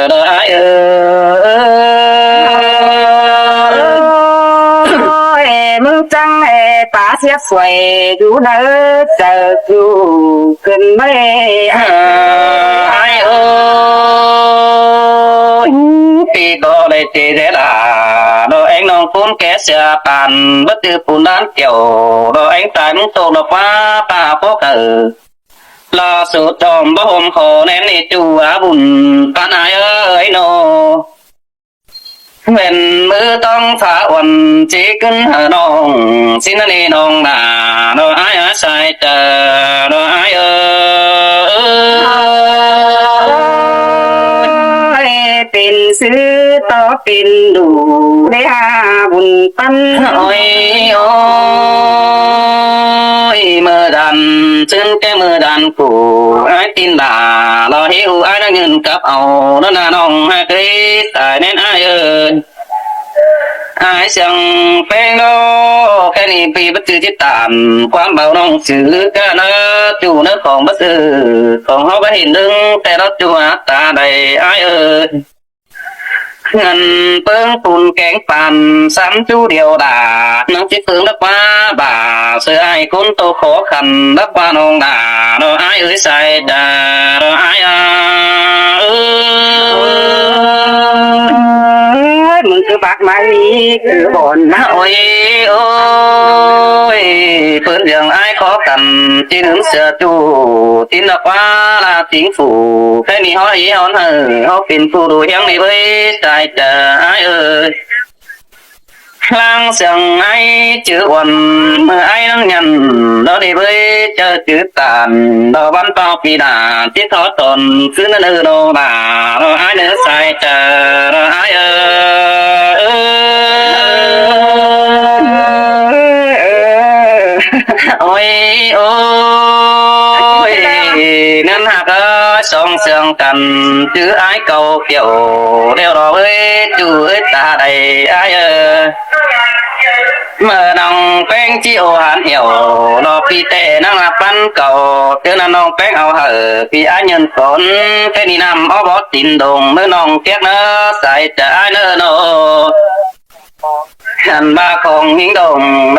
เด้ออ้ายเอ๋ย โอ๊ย มึงจังเอตาเสียสวย อยู่เด้อเจออยู่ ขึ้นไม่ เอ่อ อ้ายเอ๋ย ปีก็ได้ตีเดล่า ดอกแองน้องปูนแกเสียปาน บ่จื้อปูนด้านเกี่ยว ดอกแองตายมึงตกดอกฟ้าป่าพวกเอ๋ย ล่าสุดจอมบ่ห่มขอแนมนี่จูอาบุญปานอายเอ๋ยโน เว้นมือต้องฝาอ่อน จีขึ้นหาน้อง สินนี่น้องหน้า ดอกอ้ายอาศัยเจอ ดอกอ้ายเอ๋ย เป็นซื้อต่อเป็นดู ได้หาบุญปัน โอ๊ย โอ๊ย เมื่อดัน ซึ่งแกเมื่อดันกู อ้ายตินดา รอหิวอ้ายนั่งยืนกับเอา นั่นน่ะน้องหากรีตายแน่นอ้ายเอ๋ย อายเสียงเพลงโลกแค่นี้ปีบ่จื้อจิตตาน ความเบาน้องจื้อก็เนอะ จู้เนอะของบ่ซื่อ ของเฮาบ่เห็นนึง แต่เราจู้หาตาได้อายเอ๋ย เงินเปิงปูนแกงปาน ซ้ำจู้เดียวดา น้องจิเปิงรักว่าบ่า เสืออ้ายคนโตขอขัน รักว่าน้องดา เนาะอายเอ๋ย ใส่ดา เนาะอายอ่ะ เอ้ย มึงคือบักไม้ คือบ่อนนะ โอ๊ย โอ๊ย เปิ้นอย่างอ้ายขอกัน ที่หนึ่งเสือจู้ ที่นักว่าลาสิงฝู แค่นี้ฮ้อยฮ้อนเฮอ เฮาเป็นผู้ดูเฮียงนี่เว้ย ใส่ดา อ้ายเอ๋ย ลางเสียงไอ้จื้ออ่อน เมื่อไอ้นังยัน เราได้เบยเจอจื้อตาน เราวันเป่าปีหน้า ที่ทอดตน คืนนั้นเออโนบา เราอ้ายเนื้อใส่เจอ เราอ้ายเออ โอ๊ย โอ๊ย นั้นหากเออสองเสียงกัน จื้ออ้ายเก่าเกี่ยว เดี๋ยวรอเอ้ย จู้เอ้ย ตาใดอ้ายเออ เมื่อน้องแป้งจิโอหันเหี่ยว รอปีแต่นังละปันเก่า เดี๋ยวนั้นน้องแป้งเอาเหอะ ปีอ้ายเงินสน แค่นี้นำเอาบอสตินดง เมื่อน้องเกียกเนอ ใส่จะอ้ายเนอโน ၶၼ်ဘႃၶွင်ႇမိင်းတူင်ႇ တေၸီႉသူင်ႇၶိုၼ်းၶိုၼ်ႈႁႂ်ႈ မိူင်းတွၼ်းၼိူဝ်ၼွင်လႃႇ ဢၢႆးဢႃးသၢႆၸႂ် တေႃႈဢၢႆးဢိူၺ်း။ ဢိူၺ်း ၵေႃႈပီၵ်ႉဝီႇလႃႇ ငမ်းသၢင်ႈ ဢႃႇ ဢူၺ်း ဢူၺ်း ၼွင်ႉဢႃး ၼွင်ႉဢိူၺ်း မိူင်းၾႃႉႁႂ်ႈ လေႃႇပီႇတူႇ ဝႃႈမီးငိုၼ်းမုၼ် ၵိူဝ်းလႃႇၼိူဝ်ၼွင်လႃႇ ဢၢႆးၼိူဝ်ၶွင်ဢႃႇ ဢၢႆးၸီႉသူင်ႇၶိုၼ်ႈဢႃႇ ၼၼ်ႉဢေႃႈ။ ဢၢႆးတီႈၸဝ်ႈႁႂ်ႈ တေႃႈၼွင်ႉပႅင်းသင်ၵဝ်ႇ ပဵၼ်မိူင်းတွင်းသွတ်ႇႁႂ်ႈ တႄႇၸဝ်ႈဢၢႆးၶွၼ်ၶိုၼ်ႈ ၶိုၼ်ႈမိူင်းၼိူဝ်ၼွင်လႃႇ တေႃႈဢၢႆးၼိူဝ်သၢႆၸႂ် တေႃႈဢၢႆးဢိူၺ်း။ ဢႃႇ ဢူၺ်း ဢူၺ်း ၸိူဝ်းၼၼ်ႉပီႈတိၼ်ပႅင်းတူဝ် ၵွင်မူၵ်းဢၢႆးယိုၼ်း လႄႈၼႆႉၼွင်ႉႁၵ်ႉဢိူၺ်း ၶႂ်ႈၼႆႉၼွင်ႉပိုတ်ႇတႃႇ တႄႇဢၢႆႈ ပႆႇတႃႇလႄႈ ဢၢႆႈလႄႈၶိုၼ်းၼေႃႈ ၸူးဢႃႈ တႃႇလႆႈဢၢႆႈဢိူၺ်း။ တႃႇလႄႈလႄႈ ၵွင်ပဵၼ်ၼႂ်းဝၢင်းၶႆႈ လဵဝ်ၼၼ်ႉၼႆႉ ၸူးႁႃႈတႃႇ ဢၢႆႈၼႃႈ ပီႈလဵဝ်တႃႇ ပိူင်ၼွၵ်ႈမိူင်းၵေႃႈ ပၢႆႈပိူင်ႁူဝ်မိူင်းၶႃႈလႃႈၼႃႈ ၸူးဢိူၺ်း တႃႇလႆႈဢၢႆႈဢိူၺ်း။ ပေႃးမႅၼ်ႈႁူဝ်ၸႂ် တိုဝ်ႉတိၼ်ၵႂႃႇလႆႈ ႁွတ်ႈမႃးပီၼႆႉ လဵဝ်ၼေႃႈ ပႆႇပိူဝ်ႈၵႅၼ်ႇတႃႇ ပိူင်ၼွင်ႉလႆႈ ႁူၵ်းပိူၼ်ႈတၼ်းလဵဝ်ၼေႃႈ ၸႂ်လဵဝ်ဢၢႆႈဢိူၺ်း။ ဢူၺ်း ဢူၺ်း ပဵၼ်ၸိူဝ်ႉဝႃႈ ၸႂ်ပဵၼ်ၼင်ႇၼၼ် ၸႂ်ပေႃးတႆးလၢႆပၢၼ် တူၺ်းသိၼ်ၼႆႉ ပေႃးၶႂ်ႈတိုၵ်းပဵတ်းတၢၼ်ႇဢဝ်ၼႃႇ ၸႂ်ဢၢႆႈ တေတွင်ႈဢွတ်းၸမ် ၵိင်းၼၼ်ႉၼႃႇ ပုၼ်ႈပၼ်ဢၢႆႈဢႃႈ။ ဢၢႆႈမၼ်းၵေႃႈ ပႆႇၸႂ်ႈၸီႉမႃးၼိုင်ႈသႂ်ႇၸႃႇ မႃးပၼ်ၼၼ်ႉၵဵဝ်ႇ ၵိုတ်းဢၼ်ၼႆႉ ယဵတ်ႈပီႈၼွင်ႉသူင်ႇ မႃးဢွတ်းၵၼ်ၼေႃႈ ႁဝ်းၼႃႈၼွင်ႉ တႅၵ်ႈဢိူဝ်ႈ တႃႇလႆႈဢၢႆႈဢႃႈ။ ယဵတ်ႈပီႈၼွင်ႉ လိူတ်ႈတႃလႄႈလႃႈၵႂႃႇ ၸိူဝ်းၼၼ်ႉ ယဵတ်ႈပီႈၼွင်ႉသူင်ႇ မႃးပၢႆႈၸွႆႈၵႂႃႇၼေႃႈ။ ယဵတ်ႈပီႈၼွင်ႉ ၵၢႆႁူၵၢႆတႃ မူႇၽိုင်ႈၽုင်ပၢၼ်ႇ ၽူၺ်ႇဢႃႈ သၢႆၸႂ်ဢၢႆႈဢိူၺ်း။ ဢူၺ်း ႁူဝ်ၸႂ်မၼ်း ၸၢင်ႈႁႂ်ႈပဵၼ်သုၵ်ႈ ၵွၼ်ႇယွင်ႈသဵင်ႈပၢၼ်။ ဢႃႈ ဢူၺ်း ဢူၺ်း ၼွင်ႉႁၵ်ႉလႃႈ ၼေႃႈ ဢၢႆႈႁၵ်ႉၵူၼ်းမႃး ႁူဝ်ၸႂ်ဢၢႆႈဢိူၺ်း ပႆႇလႆႈပႃး မိူဝ်ႈႁဵၼ်းတူဝ်သၢဝ် ႁၢင်ႈလိုမ်းသိူဝ်းလၢၵ်ႈၵႂႃႇ သၢႆၼႅၼ်ႈဢၢႆႈၵႂႃႇ မိူဝ်ႈပၢၼ်မိူဝ်ႈႁဵၼ်း သိူဝ်းသၢဝ်လေႃးမီးသၢမ်တိူင်း မိူဝ်ႈပွင်ႇလႃႈ သိူဝ်းဢၢႆႈ တေႃႇၶိုၼ်းတုၵ်ႉဢူႈသူႈ မိူင်းမႃးလၢၵ်ႈၵႂႃႇ သၢႆတႃႇဢၢႆႈဢိူၺ်း။ ဢူၺ်း ၵႂၢမ်းပေႃးမီး မၼ်းၸၢင်ႈႁႄႉပၵ်းဢဝ် တေႃႇသူသူ ၵႂၢင်ႈတွင်း မၼ်းမႃးၵႃႈလႄႈ ဢၢႆႈဢိူၺ်း။ ဢူၺ်း ဢူၺ်း တေလႆႈတိုၵ်ႉဢၢႆႈလေႃး ပၸိုဝ်ႈၸူးဢွၼ်ႇ သမ်ႇမႃႇတုင်ႇတွႆႇ တေၵႄႈၼွင်ႉဢွၼ်လႃႇ သင်ၶႂ်ႈပၢၼ်လူႉဢုတ်ႉလၢၼ်ႇ မိူင်းသိၼ်ၵႂႃႇ ႁႃဝႃႈ ဢၢႆႈမၼ်းၵေႃႈ ယဝ်ႉဝၼ်းၼႆႉ ၸၢင်ႈလႆႈမႃးပဵင်းၼၼ်ႉၼႆႉ ယိင်းဢိူၺ်း သဵင်မၼ်းႁေႃႈ ဢၢႆႈလမ်ႇမႃးၸိုၼ်ႈ ပီႈၼွင်ႉ ပဵၼ်ၸိူဝ်းပဵင်းမႃးဢိုၼ်ႇ ဢိုဝ်ႇ သႂ်ႇဢၢႆႈၵူႈပႃႈ ဢိုဝ်ႇ ၶိုၼ်းၼႆႉ ဢၼ်ဝႃႈၸိုင်လႃႈ ဢိူဝ်ႇ ပဵၼ်ၼႃႈသဝ်းပိူင်လႄႈၵၼ်လႄႈ တေႃႇတႃႇလႆႈ ဢၢႆႈဢိူၺ်း။ ဢူၺ်း မၼ်းတႄႉ ပူႇၼွႆႉၸွႆႈ ႁဝ်းဝႃႈ မၼ်းၸၢင်ႈႁႄႉ မႃးလၵ်ႉႁိူၼ်း သိူဝ်ၵၼ်ၼႆႉ ႁၵ်ႉ ဢူၺ်း ဢူၺ်း ၼွင်ႉလႃႈ ဢၢႆႈဢႃႈ ၵႃႈၼႆႉၵေႃႈ ၶွင်ဢႃႈ လႄႈ ဢၢႆႈၶိုၼ်းၸိုၼ်ႈဢႃႈ လွင်ႈလူၺ်ႈႁဝ်းၵိုတ်းၸႃႉ ပႄႉသၢင်ႈၼင်ႇၸဝ်ႈ ၸိုၼ်ႈၼႆႉၼေႃႈ ၸူးၼႂ်းတႃလႆႈ ဢၢႆႈၼေႃႈ။ ဢၼ်ပႃးၼွင်ႉတီႈၼင်ႈယူႇၵဝ်ႇ သိူဝ်ႇၼႆႉ ဢၢႆႈၵေႃႈ တေပႆလၵ်းမိူင်းၵႆ ၸိုၼ်ႈၼေႃႈၼႃႈ ဢၢႆႈတေပႆတၢင်းၵႆ ပႆတၢင်းႁႃႈၼူၺ်ႇ ပႆသၢဝ်းတၢင်း ၼေႃႈ ႁႃႈၼူၺ်ႇ ဝႄႈသီႇတၢႆပၢဝ်ႇ သိုၼ်းၼေႃႈၼႃႈ ၵႂၢမ်းၸဝ်ႈတၢမ်ႇ ၸဝ်ႈႁဝ်းမိူင်းၸိုင်ၼေႃႈ ၼွင်ႉၼေႃႈ ၸႂ်လဵဝ်ဢၢႆႈဢိူၺ်း။ ဢူၺ်း ပဵၼ်သိုဝ်ႈဢၢႆႈ ၸၢင်ႈႁႄႉတႄႉ ႁူဝ်ၸႂ်လူၼ်ႉလဵဝ် ပႄႉၽႆးလၢမ်းမႆႈ ဢူၺ်း ဢူၺ်း ၵေႃႈၸိပ်းၼႂ်းၵႅင်ၵွႆႈႁၢမ်းၼေႃႈ ၵႃႈၼႆႉ ဢၢႆႈသေႃႇတႄႉ တႆႈၵပ်းမိုဝ်းပၢႆႈၵွႆႈ ၵေႃႈၼိူဝ်တူႈၼိူဝ်တႃလႆႈ ဢၢႆႈၼေႃႈ။ ဢၢႆႈဝႃႈတႆးလႃႈ ဢွၼ်ႇၼွႆႉ မီးဢီႈၵူၼ်းတွမ် သိၼ်ၼၼ်ႉဢီႈ တူႈဢိူၺ်းတႃလႆႈ ဢၢႆႈဢႃႈ ပဵင်းပႆတၢင်းပိူင် ၵွႆးတၢဝ်းပေႃးတႆးလၢင်းၶၼ် သိၼ်ၼေႃႈ။ ဢၼ်ဝႃႈၸႂ်ႁေႃႁဵၼ်း ဢဝ်ဝႆႉ တေႃႈၼႆႉလႆႈငမ်းႁႃ ဢၢႆႈတေႃႈၼိူဝ်တႆးၸႂ် တေႃႈဢၢႆႈဢႃႈ ဢိူဝ်ႈ ဢူၺ်း ဝႃႈငိၼ်းတီႈတၢၼ်ႇ ၶွပ်ႇၼီႈၼွင်ႉၼႃႇ မႃးလႆႈငိၼ်း ဢူၺ်း ဢူၺ်း ဢၢႆႈၸိူ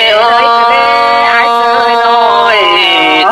ဝ်းၼေႃႈ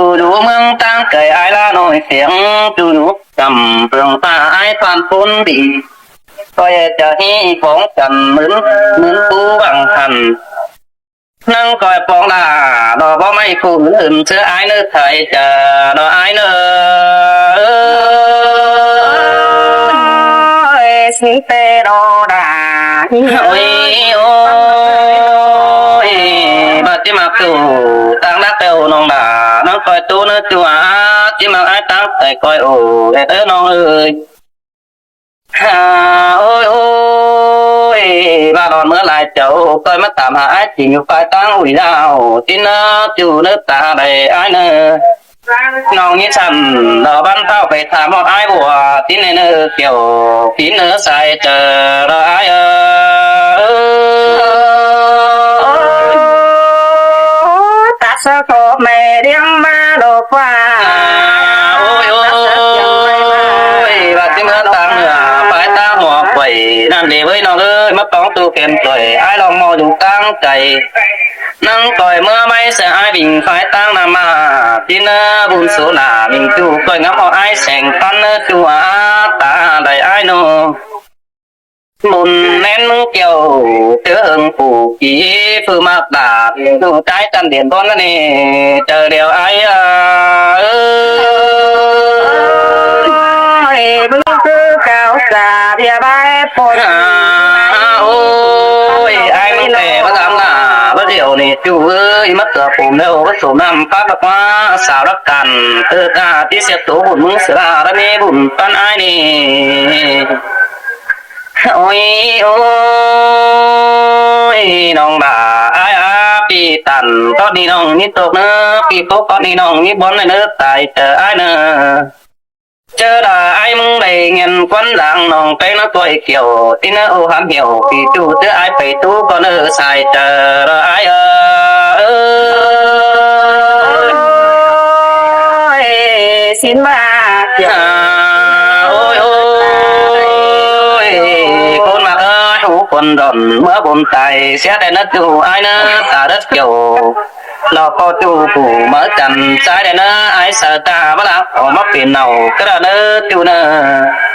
သူလူမွဲတၢင်းကဲ အၢၣ်လၢနွံသဵင် သူလူကမ်ပၢၢ် ပၢၢ်အၢၣ်ဖၢၣ်ပူၣ်ဘံၣ် ကဲယဲၢ်တၢ်ဟံၣ် ဖီၣ်ကၢၼ်မုၢ် မုၢ်ပူၣ်ဘၣ်ဟၢၼ် နၢင်းကဲပီၣ်လၢ် ဒီးဘီၣ်မၢ်အံၣ်ပူၣ် မုၢ်ဟုမ်ၸိူဝ်းအၢၣ်နၢၣ်ထၢၣ် တၢ်ဒီးအၢၣ်နၢၣ် စံးတဲဒီးဒၣ် အိၣ် အိၣ် ဘၣ်တံမၤသူၣ် တၢင်းလၢကဲအိၣ်နီၢ်လၢ် နၢင်းကဲတူၢ်နၢၣ်တူၢ်ဧါ တံမၤအၢၣ်တၢင်းကဲကဲအိၣ် အဲၣ်နီၢ်ဧၢ ဟၢ အိၣ် အိၣ် ဘၣ်လီၤမၢလၢ် ကၠီၣ်အိၣ် ကဲမတၢ်မၤအၢၣ် စံၣ်ယူၤပၢႆတၢင်းဝံၤလၢအိၣ် တံနၢ်တူၢ်နၢၣ်တၢ်လၢအၢၣ်နၢၣ် နီၢ်ငံၢ်ဆၣ် ဒီးဘၣ်တၢ်ပဲာ်ထၢၣ်မီၢ်အၢၣ်ဘိၣ် တံန့ၣ်နၢၣ်ကၠီၣ် တံနၢၣ်စၢ်တၢ်လၢအၢၣ်ဧၢ တၢ်ဆၢကတီၢ်မ့ၢ်လဵင်မးဒီးကွၢ် အိၣ် အိၣ် ဘၣ်တံမၤတၢ် ပၢႆတၢ်မီၢ်ကွဲး နၢ်လဵဝ်ဧၢ နီၢ်ဧၢ မၢပီၣ်တူၢ်ကဲၣ်ကွဲး အၢၣ်လီၤမီၢ်ယူၤတၢင်းကဲ နၢင်းကဲမၢမၢ်စဲၣ် အၢၣ်ဘံၣ်ဖၢၣ်တၢင်းနမၤ တံနၢၣ်ဘူၣ်စိနၢၣ် မံၤတူၢ်ကဲငါမီၢ်အၢၣ် ဆဲၣ်ပၢၼ်နၢၣ်တူၢ်အါ တၢ်လၢအၢၣ်နၢၣ် မုၢ်နဲၣ်မုၢ်ကဵဝ် တၢ်ဟိုင်ပူၤကံၤ ဖုမၤတၢ် ဒူၣ်တၢ်တၢ်ဒ့ၣ်ဘီၣ်နၢၣ်န့ၣ် တၢ်လဵဝ်အၢၣ်ဧၢ ဘုကကဝ်စၢ် ဘၣ်ဘၣ်ဖိ အိၣ် အၢၣ်မ့ၢ်တဲ ဘၣ်တၢ်မၤ ဘၣ်လဵဝ်န့ၣ် တူၢ်ဧၢ မၢတၢ်ပူၤမ့ၢ်အိၣ် ပစိာ်နၢ်ပၢ်ပကွၢ် စၢ်ရကၢၼ် တၢ်တၢ်တံၢ်စဲးတူၢ် ဘူၣ်မုၢ်စရၣ် ရမံဘူၣ်ပၢၼ်အၢၣ်န့ၣ် အိၣ် အိၣ် နီၢ်ဘၣ် အၢၣ်အၢၣ် ပံတၢၼ် ကီၢ်နံၤနီၢ် မံတိၢ်နၢၣ် ပံတိၢ်ကီၢ်နံၤနီၢ် မံဘီၢ်နၢၣ်နၢၣ်တၢ် တၢ်အၢၣ်နၢၣ် စၢၤဒၣ်အၢၣ်မုၢ်လၢငၢၼ်းကွၢ်လၢ် နီၢ်ပဲနၢ်ကွၢ်ကဵဝ် တံနၢၣ်အိၣ်ဟၢမ်းဟဵဝ် ပံတူၢ်တၢ်အၢၣ်ပဲတူၢ် ကီၢ်နၢၣ်စၢ်တၢ်အၢၣ်ဧၢ စံးမး အိၣ် အိၣ် ကိးမး ဟူးကွၢ်ဒွၣ် မၢဘိၣ်တၢ် စံးဒဲးနၢ်တူၢ် အၢၣ်နၢၣ်တၢ်ဒၢးကဵဝ် လီၤကီၢ်တူၢ်ပူၤ မၢတၢ် စံးဒဲးနၢ် အၢၣ်စၢၤတၢ် ဘၣ်လၢ အိၣ်မၢပ့ၤနီၣ် ကရၢနၢ်တူၢ်နၢ်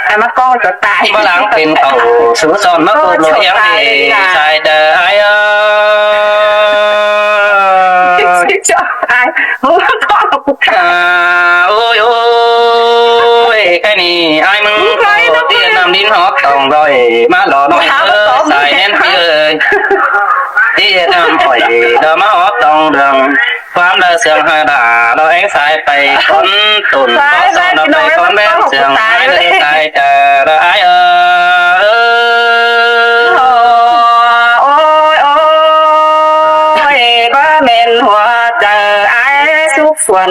အမၢကီၢ်တၢ် ဘၣ်လၢပ့ၤနီၣ် သူၣ်စီၣ်မၢကိၣ်လိာ်ယၢင်ၣ် စံးဒဲး အၢၣ်ဧၢ အိၣ် အိၣ် ခဲနံၤ အၢၣ်မုၢ် တံၢ်နၢၣ်ဒိၣ်ဟီၣ်တီၢ်ဒီး မၢလီၤနီၢ် စၢ်နဲၣ်ပံဧၢ တံၢ်နၢၣ်ပံဒီး မၢဟီၣ်တီၢ်ဒီး ကွၢ်လၢစၢၣ်ဟဲဒၣ် ဒီးအဲၣ်စၢ်ပဲၢ်ကွၢ်တူၢ် ဘီၣ်စီၣ်ဒီးပဲၢ်ကွၢ်မဲၢ်စၢၣ် အၢၣ်လၢစၢ်တၢ် ဒီးအၢၣ်ဧၢ အိၣ် ဘၣ်မ့ၢ်ဟိုတၢ် အၢၣ် သူၣ်စွၼ်ႇ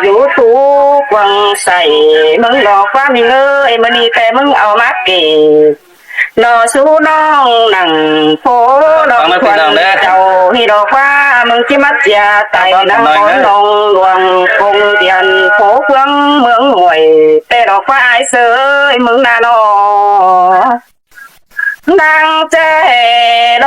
ယူႇထူး ကွၢ်စဲး မုၢ်နီၢ်ကွၢ်မံၤဧၢ မုၢ်နံၤတဲမုၢ်အိၣ်မးက့ၤ နီၢ်သူနီၢ်နၢ် ဖိနီၢ်ခွၼ်ၸဝ်ႈ ဟံၣ်ဒီးကွၢ် မုၢ်ကံၢ်မၢတ်ႈယႃၢ် တၢ်နၢ် နီၢ်နီၢ်လွင်ၢ် ကိၣ်ဒဵၼ်ႇ ဖိၽိုၼ်မိူင်းမွဲ တဲဒီးကွၢ် အၢၣ်စၢၤ မုၢ်နၢ်နီၢ် နၢင်းကႄႈလီမိၼ်ငိုၺ်း မူဝါဢၢႆႈ ၸီႉလူင်းမႃး ယၢမ်ႈႁွတ်ႈႁိူၼ်းဢဵမ်ၼွင်ႉ၊ ၼွင်ႉၵေႃႈ မွင်လူထႃႈ ႁၼ်ႁွတ်ႈပႅတ်ႈၸိူဝ်းသႂ်ႇ ၼၼ်ႉလႄႈ ဢၢႆႈဢိူၺ်။ ဢိူဝ်ႈ သိၼ်တႄႉ ဢၢပ်ႈၵဵဝ်ႇ ဢီႈၼႃႈ ၵူၼ်းမၢၵ်ႈႁူဝ်ၸႂ်ဢၢႆႈမုၼ်ၼေႃႈ။ ႁႃႈ ဢူၺ်း ဢူၺ်း ဢၢႆႈပူၵ်ႇၵႅင် ဢၢႆႈသႅင် တႄႉသဝ်ၵေႃႈ ဢိူၼ်ပၼ်ပႆႇပၢဝ်ႇ။ ၼွင်ႉငၢမ်းပႃး ယင်းမီးသိူဝ်းတႃႇ ၵူၼ်းၶၼ်ႈ ၸီႉမႃးတူၺ်းၼွၼ်းယၢမ်း သိၼ်ၼႆႉ ႁၢၵ်ႈဢိူၺ်းၼေႃႈ ဝႃႈမႅၼ်ႈယိင်း လိူတ်ႈႁိၼ် တေႃႇၶွင်ပၼ်ၵၢႆႇၽၢဝ်ႇ။ ၼွင်ႉၵေႃႈ ၸၢင်ႈဝႃႈတေႃႇတႃႉ ယိင်းဢိူၺ်း၊ ၸၢင်ႈႁႂ်ႈမႃးလဵၼ်ႈသပ်းလႃႇ လဵၼ်ႈသျႃး ၵိုၼ်းလဵၼ်ႈယိင်း တေႃႇဝႃႈတေႃႇတႃႉ ယိင်းဢိူၺ်း ၸူမ်းၸႂ်ယိင်းဢိူၺ်း။ ဢိူဝ်ႈ တိၼ်တႄႉဢႃႈၼႃႈ လေႃႇႁၵ်ႉဢိူၺ်း ပုၼ်ႈပၼ်ဢိူၺ်းၼေႃႈ။ ဢူဝ်း ဢီႈလေႃႇၵႂႃႇဢိူၺ်း ပႃးၸိုဝ်ႈၵႂႃႇၶႅင်ႇၼႆႉ ၵေႃႈပႃးသွၼ်တိၼ်ထၢၼ်ႇၼႃႇ။ ႁႃး ပႃးပႃးၸိုဝ်ႈၼဝ်ႈ ပီႈၸူးပႃးၸိုဝ်ႈၼဝ်ႈ မႄႈၸူးဢၢႆႈ ၵေႃႈပႃးသွၼ်တိၼ်ထၢၼ်ႇ တႄႉလေႃႇ မီးငိုၼ်းမီးလဵဝ် ၽၢႆႇတၢင်းၵႆပဵၼ်လဵဝ် ၵွင်းသၢပ်ႇလႆႈတႃႉ ၶွၼ်ႈၶၼ်ႈမႃးၶၢပ်ႈလၢႆ လၢႆးသိၼ်ႇတေႃႇ ႁဝ်းပႃးပႆတၢမ်ပႆ ပႄႉၵႆလႆၼမ်ႉထူၺ်ႈလေႃးတႃႉ ငႃးပုၼ်ႈပၼ်ငိူဝ်ႈ ပဵင်းပဵၼ်တူႉတူႉတႄႉ ဝႃႈၼွၼ်းပႄႉလင် သိၼ်ၼႃႈၵႂႃႇ တူၺ်းတူဝ်ပွင်ႇတူၺ်းပၢၼ် ၶိုၼ်းပၢၼ်ဢီးဢီး ၵူၼ်းၶဝ်မွင်ဢိူၺ်း။ ႁႃႈ ဢူၺ်း ဢူၺ်း ပေႃးမႅၼ်ႈႁူဝ်ၸႂ်ဢၢႆႈ ဢၢႆႈငၢမ်းၸႃႉတႆႈ တႄႇမိူဝ်ႈဝႃးသိုၼ်းၵႆႇတဝ်ႇ လေႃႇၵႂႃႇဢၢႆႈၵႂႃႇ ပုၼ်ႈပၼ်ၼွင်ႉဢိူၺ်းၼေႃႈ။ ပဵၼ်တႄႉပဵၼ်ၵိုၼ်းတႄႉတႃႉ ယိင်းဢိူၺ်း ဢၼ်ၼႆႉလေႃႇၵႂႃႇ ပဵၼ်တႄႉသူၼွင်ႉဢိူၺ်း တႄႉလေႃႇ ပုၼ်ႈပၼ်ၼွင်ႉဢိူၺ်း ပဵၼ်တႄႉပုၼ်ႈၼွင်ႉတႃႉ တႄႉလေႃႇ ပဵၼ်တႄႉသဵၼ်ႈသၢႆၽႃႈ ပႃးတေႃႇၶေႃႈၼႄၼ်း မႄႈၸူႉႁၵ်ႉလႃႇ ယိင်းဢိူၺ်း တႃႇလႆႈယိင်းဢိူၺ်း သိၼ်တႄႉလေႃႇလႃႇ ဢၢႆႈဢႃႈ သူႇတိင်ႇတႃႇလႆႈ ဢၢႆႈလေႃႇၼေႃႈ။ ဢူၺ်း ဢူၺ်း ဢူၺ်း ယိင်းၵေႃႉဢႄႇၶၢၵ်ႈသႂ်ႇ ဢၢႆႈပႄႉၵူႈၵဝ်ႇ ပႃးဝၼ်းၵၢႆႇပဵၼ်ၵူႈၼမ် မႃးမႅၼ်ႈမိူင်းၸႃႇလႄႈလႃႈ ဢဵၼ်ၼွင်ႉဢွၵ်ႇၶႄႁိူၼ်းသိူဝ်း တႄႉလေႃႇၵႂႃႇ ယိင်းဢိူၺ်းၼေႃႈ ႁူဝ်ၸႂ်ယိင်းဢိူၺ်း။ ဢိူဝ်ႈ ပေႃးဝႃႈၼႆလႃႈ ဢၢႆႈဢႃႈ ပဵၼ်တႄႉလႃႈ လေႃႇမိင်ႈၸူႉ ပေႃးလိူတ်ႈတႃႇ ပၼ်ႇလႃႈ ပဵၼ်တႄႉၼႄႈ ၼွင်ႉဢိူၺ်းၼေႃႈ။ ဢူၺ်း ဢူၺ်း ဢူၺ်း မိူင်းၸၢင်ႈႁႄႉ ပဵၼ်မႃးၽူႈယူႇၸႂ် လေႃႇငၢမ်းမႃး လိူဝ်ႁႂ်ႈ တႄႉလေႃႇၵႂႃႇ ယိင်းဢိူၺ်းၼေႃႈ။ ဢၼ်ပႃးပဵၼ်မိုဝ်းတွင်းသိင်ႇၶွင်ႇ တေႃႇသူမိုဝ်းတိုဝ်းၼိဝ်ႉ ၼွင်ႉၵေႃႈၸိဝ်ႉၶေႃးထႂ်ႇ တီႈၸူးမႃးပိူင်တၢင်းလႄႈ ငၢမ်းပၢႆးလႄႈ ႁူဝ်ၸႂ်လဵဝ် တေႃႇသုင်တေႃႇယိင်းပဵၼ်ၸူႉ မႃးမႅၼ်ႈလႄႈ ပႃးတေႃႇတၢမ်ႇသွၼ်ႇလႃႇ ဢဵၼ်ၼွင်ႉ ၸၢင်ႈႁႄႉၶိုၼ်းသူင်ႇၶိုၼ်ႈ ဢႃႇ လေႃႇၵႂႃႇဢိူၺ်းၼေႃႈ ႁူဝ်ၸႂ်ယိင်းဢိူၺ်း။ ၼွင်ႉမႃးၼွင်ႉၸိၵ်းၶီႈတႃႉ ဢိင်ၸူႉတူႉၸွပ်ႈပၢင်ၵူၼ်းၼၼ်ႉၼႆႉဝႆႉ မႃးမႅၼ်ႈပႅၼ်ႇလိၼ်ဢူၼ်ႈမိူင်းလိူတ်ႈလူၺ်ႈဢွၼ်ႇ ပီႈဢၢႆႈၶိုၼ်းႁႃၼွင်ႉသေၵေႃႈ ႁႃႈ ဢူၺ်း ဢူၺ်း ပီႈဢိူၺ်း မိူင်းတၢၼ်ႇပဵၼ်ၸွင်ႇပႄႉ တႄႉၸဝ်ႈၽႅၼ်ၽူၵ်ႉလူင်ႁႃသိၼ်ၵႂႃႇဢိူၺ်းၼေႃႈ။ ပႃႈယိင်းတၢႆမိူဝ်းၵွၼ်ႇ တႄႇပိူၼ်ႈမိူဝ်ႈတႄႇယိင်းၵေႃႈ ၸဵပ်းပႃးလူင်းၼွမ်းဢွၼ်ႇ ၵိုတ်းဢဝ်လႆႈဢၢႆႈဢိူၺ်းၼေႃႈ ပိူၼ်ႈႁၢႆမူၼ်းသိပ်းသွင် ယိင်းၵေႃႈပႃးလူင်းမႃးႁႃၸူႉ ၵိုတ်းဢဝ်ၼႃႇ မိူင်းၸၢင်ႉႁႄႉ ပႃးၽဵတ်ႉတွင်ႇ ၶွတ်ႇၼၼ်ႉ ၶိုၼ်းသူင်ႇၶိုၼ်ႈယိင်း ၶိုၼ်ႈလႆႈႁႃႈ ႁူဝ်ၸႂ်ယိင်းဢိူၺ်း။ ဢူၺ်း သိၼ်တႄႉလေႃႇလႃႇ ဢၢႆႈဢိူၺ်း ပီႈၵေႃႈႁၢၼ်ႉ တႄႉလေႃႇတၢၼ်ႇၵွင်ႈ တႄႉလေႃႇဝႆႉ ပီႈမိူင်းၼႃႈ ဢူၺ်း ဢူၺ်း ႁဝ်းဝႃႈၶိုၼ်းႁႂ်ႈၼွင်ႉၵေႃႈလီလႄႈၼႆႉလႃႈ ယိင်းဢိူၺ်း ဝႃႈၸိုဝ်ႈပဵ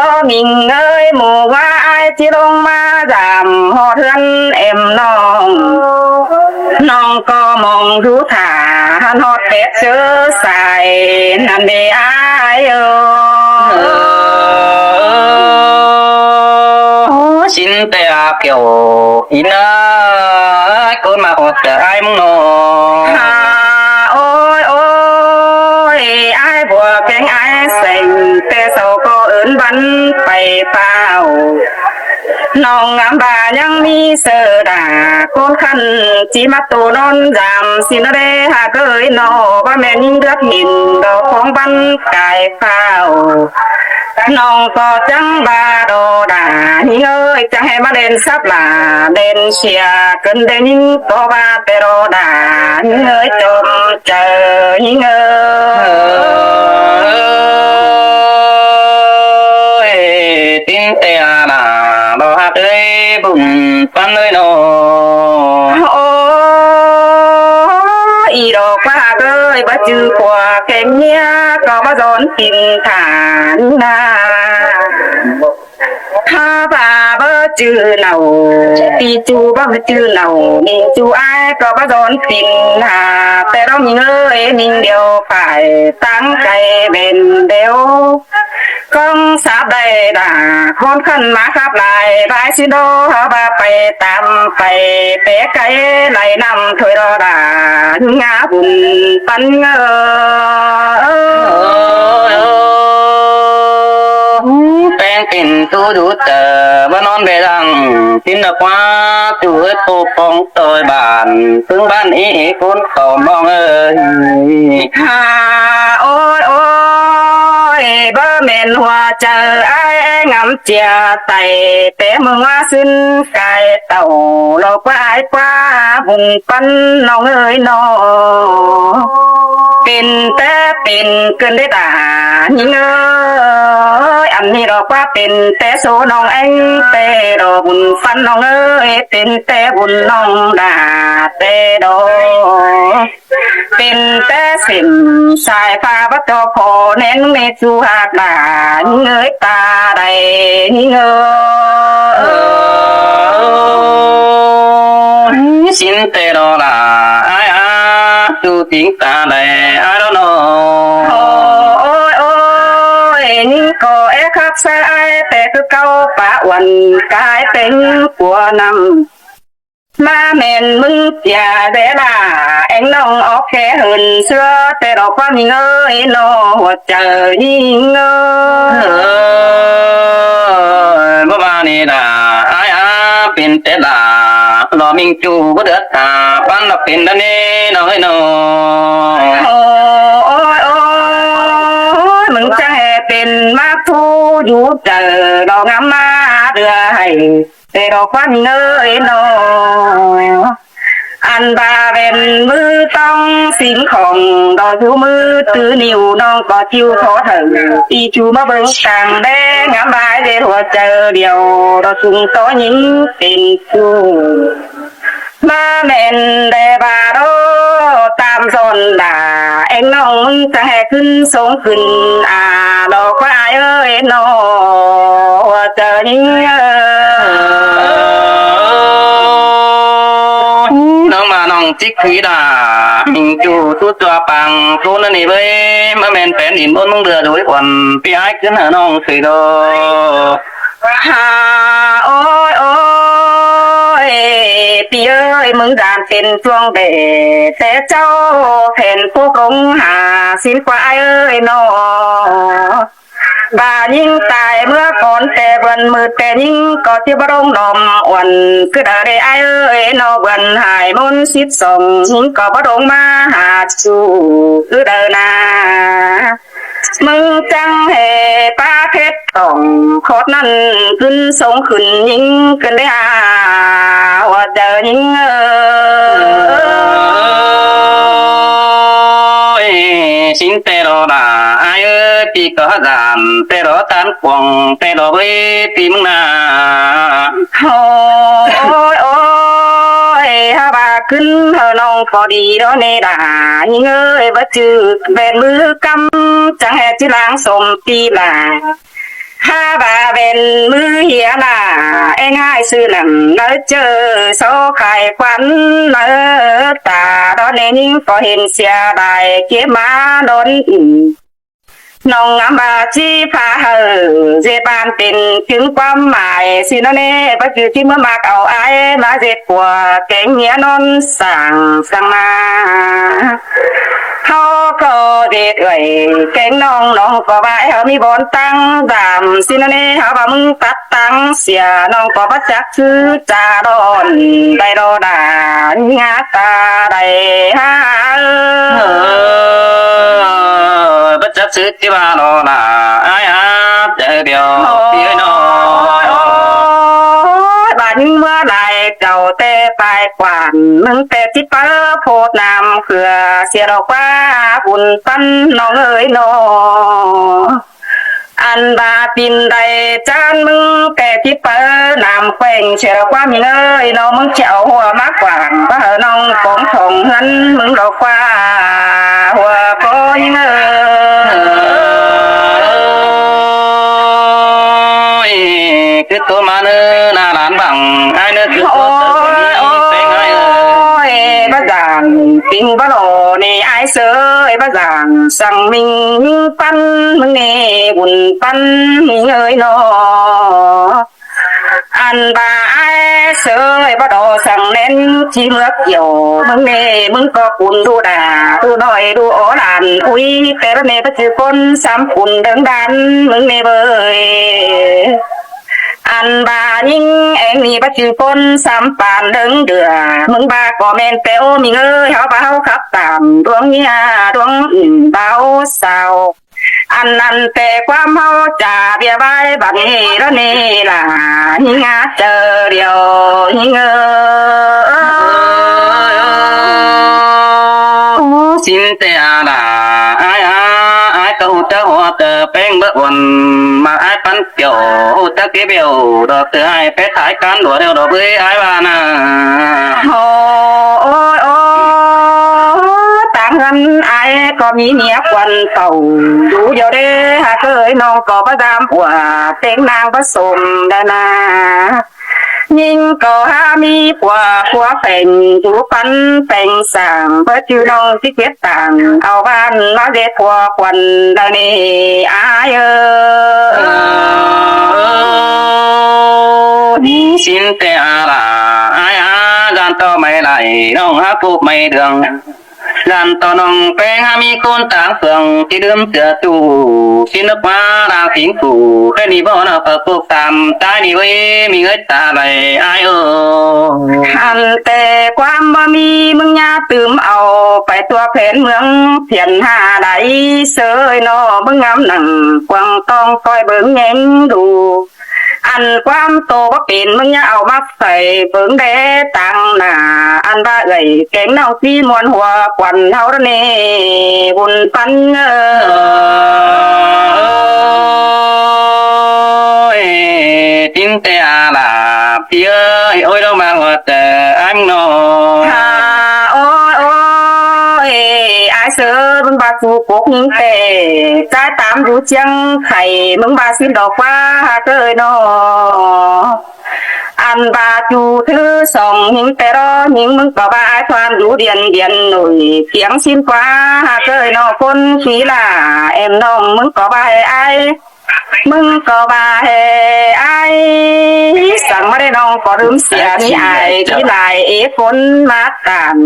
ၼ်မိုဝ်းၵမ်း จังแฮจิลางสมปีหลา ฮาบาเวนมือเหียหน้า เอ็งอ้ายซื่อนั่น เนอเจอ โสไข่ควัน เนอตาดอน เนยิงก็เห็นเสียดาย เก็บมาดอน น้องงามบาจีพาเฮอ เจบานเป็นถึงความหมาย สิโนเน่ บ่จื้อที่เมื่อมากเอาอ้ายมาเจ็บปวด แกงเหียนอนสั่งสั่งมา เฮาก็เด็ดเอ่ย แกงน้อง น้องก็ว่าเฮามีบ่อนตั้งดำ สิโนเน่ เฮาว่ามึงตัด ตังเสียน้องก็บ่จักคือจะดอนได้ดอดา งาตาได้หา เออ บ่จักคือจะว่าดอดา อ้ายฮักเจ้าเดียว โอ้ย พี่น้อง โอ้ย บาดนี้เมื่อใดเจ้าแต่ไปกวาน มึงแต่ที่เปิ้ลโพดน้ำเกลือ เสียดอกว่าบุญปันน้องเอ๋ยน้อ อันบาปินใดจานมึงแต่ที่เปิ้ลน้ำแขวงเชียงรายความเงยน้องมึงเขียวหัวมากกว่าบ้าน้องของของหันมึงดอกว่าหัวโกยเงย คือตัวมาเนอหน้าหลานบังไอ้เนอคือตัวเต๋อนี่เป็นไงเอ่ย โอ้ย บ้าด่างปิงบ้าหล่อนี่ไอ้เสยบ้าด่างสั่งมิงมิงปันมึงนี่บุญปันมึงเอ้ยหนอ อันบาไอ้เสยบ้าดอสั่งเน้นที่เมือกเกี่ยวมึงนี่มึงก็กุนดูด่าดูหน่อยดูโอหลานอุ้ยแต่ละเนยก็คือคนสามกุนเดิงดันมึงนี่เบย อันบายิงแองนี่บ่จื้อคนสามปานเดิงเดือ มึงบาก็แม่นแต่โอมีเงย เฮาบาเฮาขับตามดวงเมียดวงอื่นเบาเศร้า อันนั้นแต่ความเฮาจ่าเบียบายบัดนี้ละนี่ล่ะ ยิงหาเจอเดียวยิงเงย สินแต่อาดา อ้ายอา อ้ายก็ฮู้จักหัวเตอแป้งเบิ่งอ่อน มาอ้ายปันเปียว ฮู้จักเก็บเอว ดอกเตออ้ายไปขายการด่วนเดียวดอกเอ้ย อ้ายว่านะ โอ้ย โอ้ย โอ้ย ตางเงินอ้ายก็มีเมียควันเป่า ดูเดียวเด้ หากเอ้ยน้องก็บ่ดามผัว เต็งนางผสมได้นะ ยิ่งก็หามีผัว ผัวแข่งอยู่ปันแปลงสร้าง เพื่อจื้อน้องสิเก็บตังค์ เอาบ้านมาเด็ดผัวควันได้นี่อ้ายเอ้ย สินแต่อาลา อ้ายหาการต่อไม่ได้ น้องหาปลูกไม่เดือง ลานต่อน้องแปงหามีคนต่างเฟือง ที่ดื่มเจือตู้ สินกว่าลางสิงตู้ แค่นี้บ่เนาะ เปิดปลูกตาม ตายนี่เว้ย มีเงินตาไหลอ้ายเอ้ย หันแต่ความบ่มี มึงอย่าตื่มเอา ไปตัวแผนเมือง เพียนหาได้เสยเนาะ มึงงามหนัง กวางต้องคอยเบิ่งแยงดู อันความโตบ่เป็น มึงอย่าเอามาใส่เบิ่งแด่ตังหน้า อันว่าเอื้อยแกงน้องสีม่วนหัวขวัญเฮาเด้อนี่ บุญปันเอ้ย ตินแต่อาลาพี่เอ้ย โอ้ย ดอกมาหัวแต่อันนอ ฮ่า โอ้ย โอ้ย อ้ายเสย มึงบาดสู่กกมึงแต่ จ่ายตามอยู่เชียงไข่ มึงบาดสิ้นดอกฟ้าหาเกยนอ อันบาดอยู่ถือสองหิงแต่รอหิง มึงก็บาดอ้ายความอยู่เดียนเดียนหน่อย เสียงสิ้นฟ้าหาเกยนอ คนขี้หล่า แอมน้อง มึงก็บาดให้อ้าย มึงก็บาดให้อ้าย สั่งมาได้น้องก็ลืมเสีย นี่อ้ายขี้หล่าเอฝนมาตัน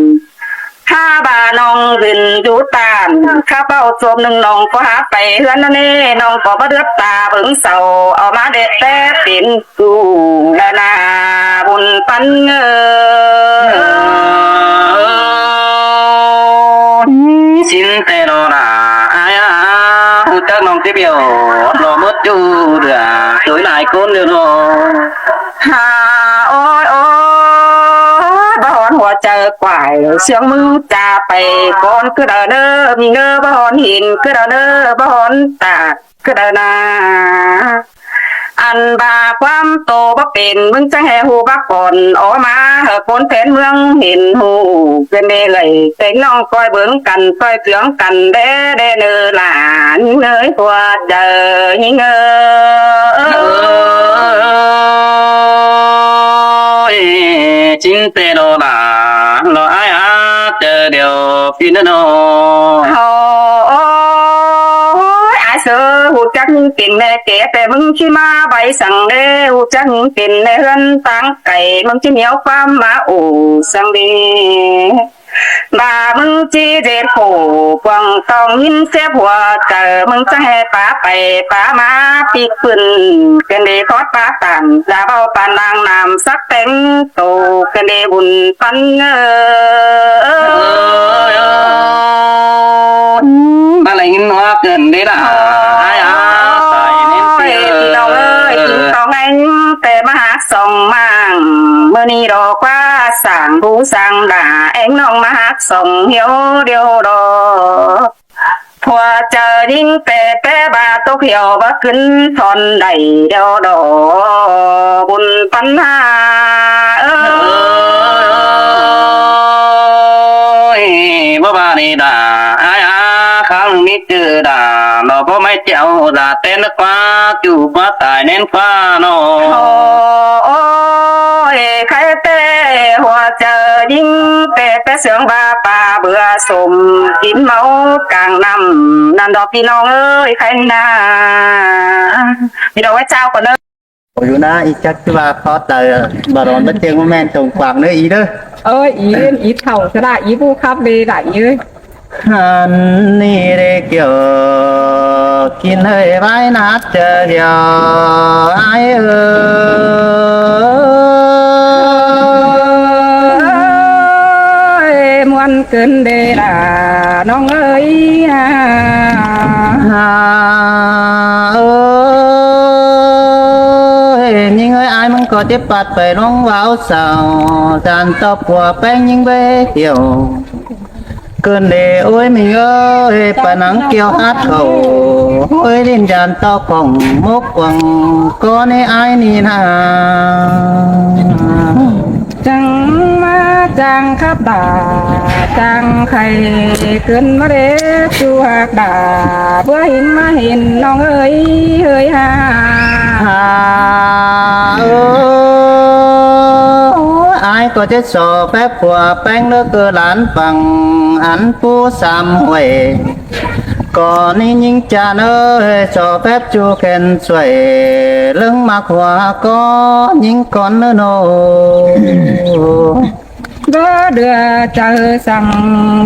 ถ้าบาน้องขึ้นอยู่ต้าน ข้าเป้าจบหนึ่งน้องก็หาไปเฮือนนั่นเน่ น้องก็บ่เดือดตาเบิ่งเศร้า เอามาเด็ดแต่เป็นกูและนาบุญปันเงิน สินแต่รอหน้าอ้ายอา ฮู้จักน้องติเปียว รอหมดอยู่เดือ โดยหลายคนอยู่เนาะ ฮ่า โอ้ย โอ้ย บ่หอนหัวใจกวาย เสียงมึงจะไปก่อนคือเดินเนอ มีเงอบ่หอนหินคือเดินเนอ บ่หอนตาคือเดินนา อันบ่าความโตบ่เป๋น มึงจั่งแหฮู้บ่ก่อน ออกมาหื้อคนแผนเมืองหันฮู้ เป๋นเดไล แต่งน้องก้อยเบิ่งกั๋น ก้อยเจืองกั๋นแด เดเนอหลานเอย ผัวเจอหญิงเอย เอ้ย จิ๋นเตโลล่ะ ลออ้ายหาเจอเดี่ยวปี๋นเนอ โอ้ย อ้ายเสอ ฮู้จักหญิงเป๋นแน่แก่ แต่มึงสิมาใบ้สังเด ฮู้จักหญิงเป๋นแน่เฮือนตางไก๋ มึงสิเหนียวความมาโอ้สังเด บ่ามึงจิเจ็บโผ ปวงต้องยินเสียงหัวเจอ มึงจั่งแหปาไปปามาปิ๊กปืน เป๋นเดทอดปาตัน จะเว้าปานนางน้ำสักแต่งโต เป๋นเดบุญปันเงอ มาเลยยินว่าเกินเด้ล่ะ อ้ายอ้าย ตายเน้นเสีย โอ้ย พี่น้องเอ้ย ถึงต้องแอ่งแต่มาฮักส่องมั่ง มื้อนี้ดอกว่าสร้างผู้สร้างด่า แอ่งน้องมาฮักส่องเหี่ยวเดียวดอก ผัวเจอหญิงแต่แต่บ่าตกเหี่ยวบ่ขึ้นท่อนใดเดียวดอก บุญปันหา เอ้ย บ่ว่านี่ด่า อ้ายอ้าย ครั้งนี้เจอด่า เราบ่ไม่เจ้าด่า แต่นึกว่าจูบว่าตายเน้นฟ้าเนาะ โอ้ย ใครแต่หัวเจอหญิงแต่แต่เสืองบ่าป่าเบื่อสม กินเมากลางน้ำ นั่นดอกพี่น้องเอ้ย ใครนา พี่น้องไว้เจ้าก่อนเนอะ โอ้ย อยู่นะ อีจักที่ว่าขอเจอ บ่รอนบ่เจียงบ่แม่นตรงกว่างเนอะ อีเด้อ เอ้ย อี อีเฒ่าซะละ อีผู้ขับเลยละ อีเอ้ย หันนี่เด้เกี่ยว กินเฮ้ยไว้นัดเจอเดียว อ้ายเอ้ย ม่วนเกินเด้ล่ะ น้องเอ้ย ฮ่า เอ้ย หญิงเอ้ย อ้ายมึงก็จะปัดไปลงวาวเศร้า จานตอบผัวแป้งหญิงเบ้เหี่ยว เกินเดโอ้ย หญิงเอ้ย ปะหนังเกี่ยวฮัดเขา โอ้ย ลิ้นจานตอกของมกกว่าง ก็ในอ้ายนี่นา จังมาจังขับบ่า จังไข่เกินมาเด้สู่หักบ่า เพื่อเห็นมาเห็นน้องเอ้ย เฮ้ยฮ่า ฮ่า เอ้ย อ้ายก็จะสอแป๊บผัวแป้งเลิกเกอหลานฟัง อันผู้สามห้วย ก็นี่หญิงจานเอ้ย สอแป๊บจูแขนช่วย เรื่องมาขวาก็หญิงก่อนเนอะโน เด้อเดือเจอสั่ง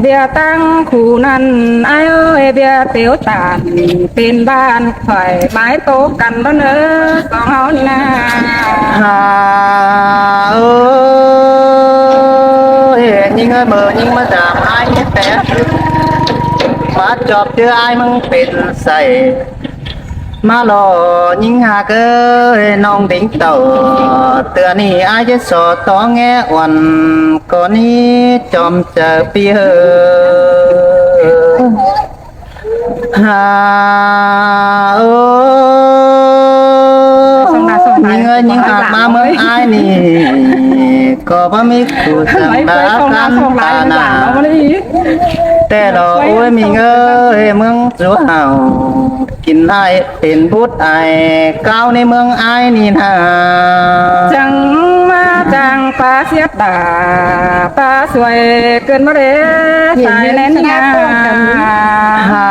เบียร์ตั้งคู่นั้น อ้ายเอ้ย เบียร์เตียวตาน เป็นบ้านข่อย ไม้โตกันแล้วเนอะ ของเฮานี่นา ฮ่า เอ้ย หญิงเอ้ย เมื่อหญิงมาถามอ้ายนี่แต่ มาจอบเจออ้ายมึงเป็นใส มาหล่อหญิงฮักเอ้ย น้องเด็กเต้า เตื้อนี้อ้ายจะสอตอแงอ่อน ก่อนนี้จอมเจอปี้เฮ้อ ฮ่า โอ้ หญิงเอ้ย หญิงฮักมาเมืองอ้ายนี่ ก็บ่มีคู่สังดากันตาหน้า แต่หล่อโอ้ย หญิงเอ้ย เมืองสุเฮา กินได้เป็นบุตรอ้าย เก้าในเมืองอ้ายนี่นา จังมาจังปาเสียบตา ปาสวยเกินมาเลย สายแน่นงา ฮ่า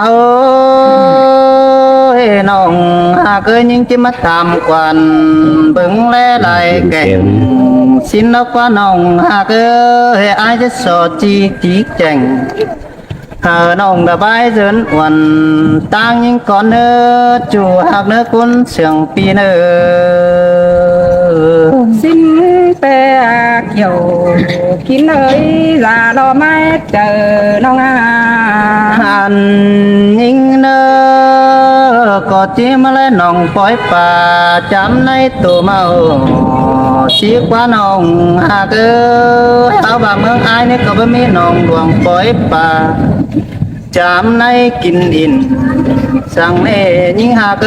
โอ้ย น้องฮักเอ้ย หญิงจะมาถามควัน เบิ่งแลหลายแก่ง สินเอากว่าน้องฮักเอ้ย อ้ายจะสอจีจีแจ่ง เฮอน้องระบายเจินอ่วน ตางหญิงก่อนเนอ จูฮักเนอ คนเสียงปีเนอ สินแปะเกี่ยว กินเอ้ย ลาลอไม้เจอน้องอา หันหญิงเนอ ก็จิมาและน้องปอยป่า จำในตัวเมา สิกว่าน้องฮักเอ้ย เอาว่าเมืองอ้ายนี่ก็บ่มีน้องหลวงปอยป่า จำในกินอิน စံးန့ၣ် ယိင်းဟၢၣ်ဧၢ, ဟဝ်ဝႃၢ် ကုဝၢၢ်ၶၢၼ်ၸမ် မီးယိ ဟဝ်ဝၢၢ် သဝ်ၸွမ် ဘိးဘိး ဟိင်းမႃးလၢ်ပၢၢ် ဢၢႆၵေႃႈ ၸိတ်းၸိူဝ်းၼွင်ႉပႆႇလႄႈ ဢိၼ်ႇၽွင်ႈၸဝ်ႈ မီးတႄႉ ၸိူဝ်းလႆႈၶၢမ်ႇၶႅၼ်ႇ ယိင်းမႃးလႄႈၵျေႃႇ ၵိၼ်ႁိူဝ်ႈဝၢႆးၼႃႈၸႂ်ယဝ်ႉ ဢၢႆဢိူၺ်း သိၼ်တႄႉၵျေႃႇ ၵိၼ်ဢိူၺ်း ၸူႉတႅၵ်ႈတၢင်းတူဝ်ယိင်းဢႃႈ ႁႃႈဢိူၺ်း ယိင်းဢိူၺ်း ႁႄႉဝႃႈ ၸဵမ်မိူဝ်ႈတၢင်းတိုၼ်ႇယဵၼ် တၢၼ်ႇယင်းပူႇၸႄႈသေလဵဝ်လႄႈလႃႈ ဢၢႆဢိူၺ်း ႁႄႉဝႃႈ ၸဵပ်းပႆႇပူႇတူဝ်သၢပ်ႇပႃႇ မၼ်းၵေႃႈမီးၵဝ်းၸဵဝ်ႈ ၸိူဝ်းလႆႈၶီႇႁွမ်ၵုင်ႇၵၼ်ဢိၼ်ႇ ဢႄႇၵွၼ်ႇယိင်းဢႃႈႁၢၵ်ႈဢိူၺ်း ဢၢႆၵေႃႈ ၸိူဝ်းလႆႈပႆႇပိတ်းဝေႃးဢိၼ်ႇ ၸဵဝ်ႈၼွင်ႉၵူၼ်းၸၢၼ်းလၢင်ႇဢႅင်းသိူဝ်းလႄႈၼေႃႈ ၸင်ႇၵွႆႈဢွၼ်ၼွင်ႉပႆၼႅဝ်းဢိၼ်ႇ ၵႂႃႇၸႂ်တွမ်ၽူႈတၢႆမိူင်းၼႃႈ ၸူႉႁၵ်ႉတႃႇ ပိူဝ်ႈႁိင်းတၢင်းတူဝ်ယိင်းဢႃႈ ႁႃႈ ဢိူဝ်ႈ ဢႄႇဝႃႈ ၶိုၼ်းပူႇငၢမ်ႇၵႃႈၸမ် မီးယူႇယိင်းဢိူၺ်း ဢႄႇဝႃႈ ၸဝ်ႈၸွမ်ပိဝ် ပိူဝ်ႈႁိင်းမႃးလင်ဢိၼ်ႇ ၸိတ်းသေႃးသႅင်သၢတ်ႈ ပူႇၺႃႇၽႃႇလိၼ် ပေႉမီးတဵင်ၶၢဝ်းၵႅမ်ၼႃႇ ၼႄႈယိင်းႁၵ်ႉဢိူၺ်း ဢႄႇဝႃႈ ဢၢႆႈမုၼ်ၵေႃႈ ႁၢဝ်ပႃဢိၼ်ႇ လဵၵ်ႉၼွႆႉ ဝႆႉပုၼ်ႈၵႂၢမ်းသဵင်ၼေႃႈ ၼႆၵျေႃႇ ၶိုၼ်းႁႂ်ႈဝႆးၼႃႈၸႂ်ယဝ်ႉ ဢၢႆႈဢိူၺ်း။ ဢၢႆႈၵူႈတူဝ်ၼွႆႉ ၼွင်ႉၸၢင်ႈသိုဝ်ႈသေႃးၵဝ်ႇၵႂႃႇ ဢၢႆႈၼၼ်ႉၼႆႉ ႁႃႈ ဢိူၺ်း ၼွင်ႉႁႃၵႃႈ ဢႃႈ လိူင်ႈသဵင် ပီႈဢိူၺ်း ႁႄႉဝႃႈ ယိင်းမႃးယႅၵ်ႈငႄႈလၢႆသႄႈ ၸူဝ်ႈၼႆႉ တေၵႅၼ်ႇပူႇပွမ်လဝ်ႈ။ ႁဝ်းဝႃႈၵႃႈ မိူင်းဢၢႆးၼႆႉ ယင်းပႆႇမီးပႃး ၵွပ်ႈငိုၼ်းပႆႇသိုဝ်ႉၼႆလႃႇ ဢၢႆးဢိူၺ်း ယင်းသိုဝ်ႉၸိင်ႇထိုၵ်းလႆႈတႄႉတႄႉ ၵူၼ်းၸၢၼ်ႈဢၢႆး တိုၼ်းပႆႇၼၼ်ႉၼႄႈၼေႃႈ။ ၸၢင်ႈႁႄႉၸၢင်ႈတၢၼ်ႇ သိူင်ႇသဵတ်ႈပႆႇမႃး ၵိူၼ်ႇမႃးလႄႈ ၸူႉႁၵ်ႉတႃႇ ၵူၼ်းၸၢၼ်ႈလၢင်ႇတူဝ်ယိင်းဢႃႈ။ ႁႃႈ ဢိူဝ်ႈ ၼွင်ႉဢႃႈ ၼွင်ႉဢိူၺ်း ဢၢႆႈၸုင်ႁႃႈၼႆႉ မၼ်းယူႇတၢင်းသႄႇ ၵေႃႈမီးလႃႈ ဢဝ်ဝႅၼ်းဝၢင်းၼွႆႉ ၸၵ်းသဝ်ႇၸဵတ်းတဵၼ်း ၵူၼ်းလၢႆၶဝ် သင်ၸၢၵ်ႈထႅင်ႈ တွၼ်ႈငိုၼ်းလိူင်ႈ ႁႂ်ႈယိင်းပႃးၸၵ်းၼႆႉ ၼွင်ႉႁၵ်ႉဢိူၺ်း ႁဝ်းဝႃႈၸိူတ်ႉလႂ် ဢၢႆႈမိူင်းလႂ် ယူႇလႃႈ ဢၢႆႈမိူင်းၼၼ်ႉ ၵွႆႈပႆၼမ်ႉႁွတ်ႈထိုင် ငၢၼ်းၼႄႈၼေႃႈ ဢၢႆႈမိူင်းၵေႃႈ ၽေးပႆတၢမ်ႇတေႃႇတၼ်းႁၼ်ၼႃႇ မႄႈဢိုၼ် ဢၢႆႈမိူင်းလႂ် ယူႇလႃႈ ဢၢႆႈမိူင်းႁႃး ပႆတၢမ်ႇႁႂ်ႈ လႄႈ ၽိုင်ႈလူႇ ၸႅင်ႈၼၼ်ႉၼႆၵျေႃႇ ၵိၼ်ႁိူဝ်ႈဝၢႆးၼႃႈၸႂ်ယဝ်ႉ ဢၢႆႈဢိူၺ်း ဝႃႈပီႈတႃႇတၢၼ်ႇ ၶေႃႈၼၼ်ႉ ယိၼ်းတေႃႇသိူင်ႇ သဵတ်ႈၼႂ်းၸႂ် ၼွင်ႉဢႅင်းမႂ်ႇၵၼ်တႄႉ ဢၢႆႈဢိူၺ်း။ ႁႃႈ ဢိူဝ်ႈ ပႃႈသၢဝ်ၸဝ်ႈ ၵူၼ်းၼႆႉ ဢၢႆႈမၼ်းၵေႃႈ တေပႆၼမ်ႉႁေႃထိူၼ်းၵူၺ်းယဝ်ႉ ယိင်းၼၼ်ႉၼႆႉ ၼွင်ႉႁၵ်ႉဢိူၺ်း ၸိူဝ်းၼၼ်ႉ ယိင်းမၼ်းလၢႆႁိုင်ပီ ၵႅင်လၢႆပိူၼ်ႈ မီးတိူဝ်ႉႁိၼ် ဢၢႆႈမၼ်းၵႆႉ တၢင်းၼႆႉ ယိင်းၵေႃႈ ၸီႉယိပ်းႁႃႈသၢဝ်းပၼ်းထႅင်ႈၵေႃႈ ၸိူဝ်းၼၼ်ႉ ဢၢႆႈမၼ်းၸီႉၼပ်ႉသႂ်ႇလဵၼ်ႈ လွင်ႈဝႆႈလႃႈ လႆႈတိူင်းၶႄႇပုၼ်ႇႁႃႈ မၼ်းလႆႈၼႄၵျေႃႇ ၵိၼ်ဢိူၺ်း လွင်ႈမၢၵ်ႇဝႃႈၸႂ် ဢၢႆႈဢိူၺ်း ယိၼ်းပီႈတၢၼ်ႇ ၶေႃႈၼၼ်ႉၵေႃႈ ႁႄႉၼမ်ႉသၵ်းၶဝ်ႈ ၵႂၢင်ႈၼိူဝ်ပၢႆႁၢၵ်ႈၵႃႈတိၼ် ၵိူၼ်ႇမႃးလႄႈ ၸူႉတႅၵ်ႈတၢင်းဢႅင်းယိင်းဢႃႈ ဢိူဝ်ႈ ၸိူဝ်းၼၼ်ႉၼႆႉ ႁဝ်းဝႃႈ ၸိူဝ်းပႅင်းၵၼ်မႃးၼႆႉ ဢိတ်းၼႆႉ ဢၢႆႈမၼ်းၵေႃႈ ယင်းၸႂ်ႈလႆႈၶႄႉပွင်ပႅင်းဢႅမ်ႇလႃႇ မၼ်းၼႆႉ ၸူႉၸၢၼ်ႈဢိူၺ်း ဢၢႆႈၵေႃႈ ၸႂ်ႈလႆႈၶႄႉပွင်လႃႇ ၸူႉမႃးဢိူဝ်ႈ ပဵၼ်တုၵ်ႉဢွၼ်ႇ ၶွၼ်ႈၼႆႉ ဢၢႆႈၼႆႉၼႃႇ သိၼ်တႄႉ ဢႃႈ ၸူႉႁၵ်ႉတႃႇ ပိူဝ်ႈႁိင်းတၢင်းႁဵၼ်း ၼွင်ႉဢိူၺ်း ၸၢင်ႈႁႂ်ႈမႃးၸၢင်ႈၶပ်ႉလႃႇ ၸၢင်ႈၶႆႈၵိူၼ်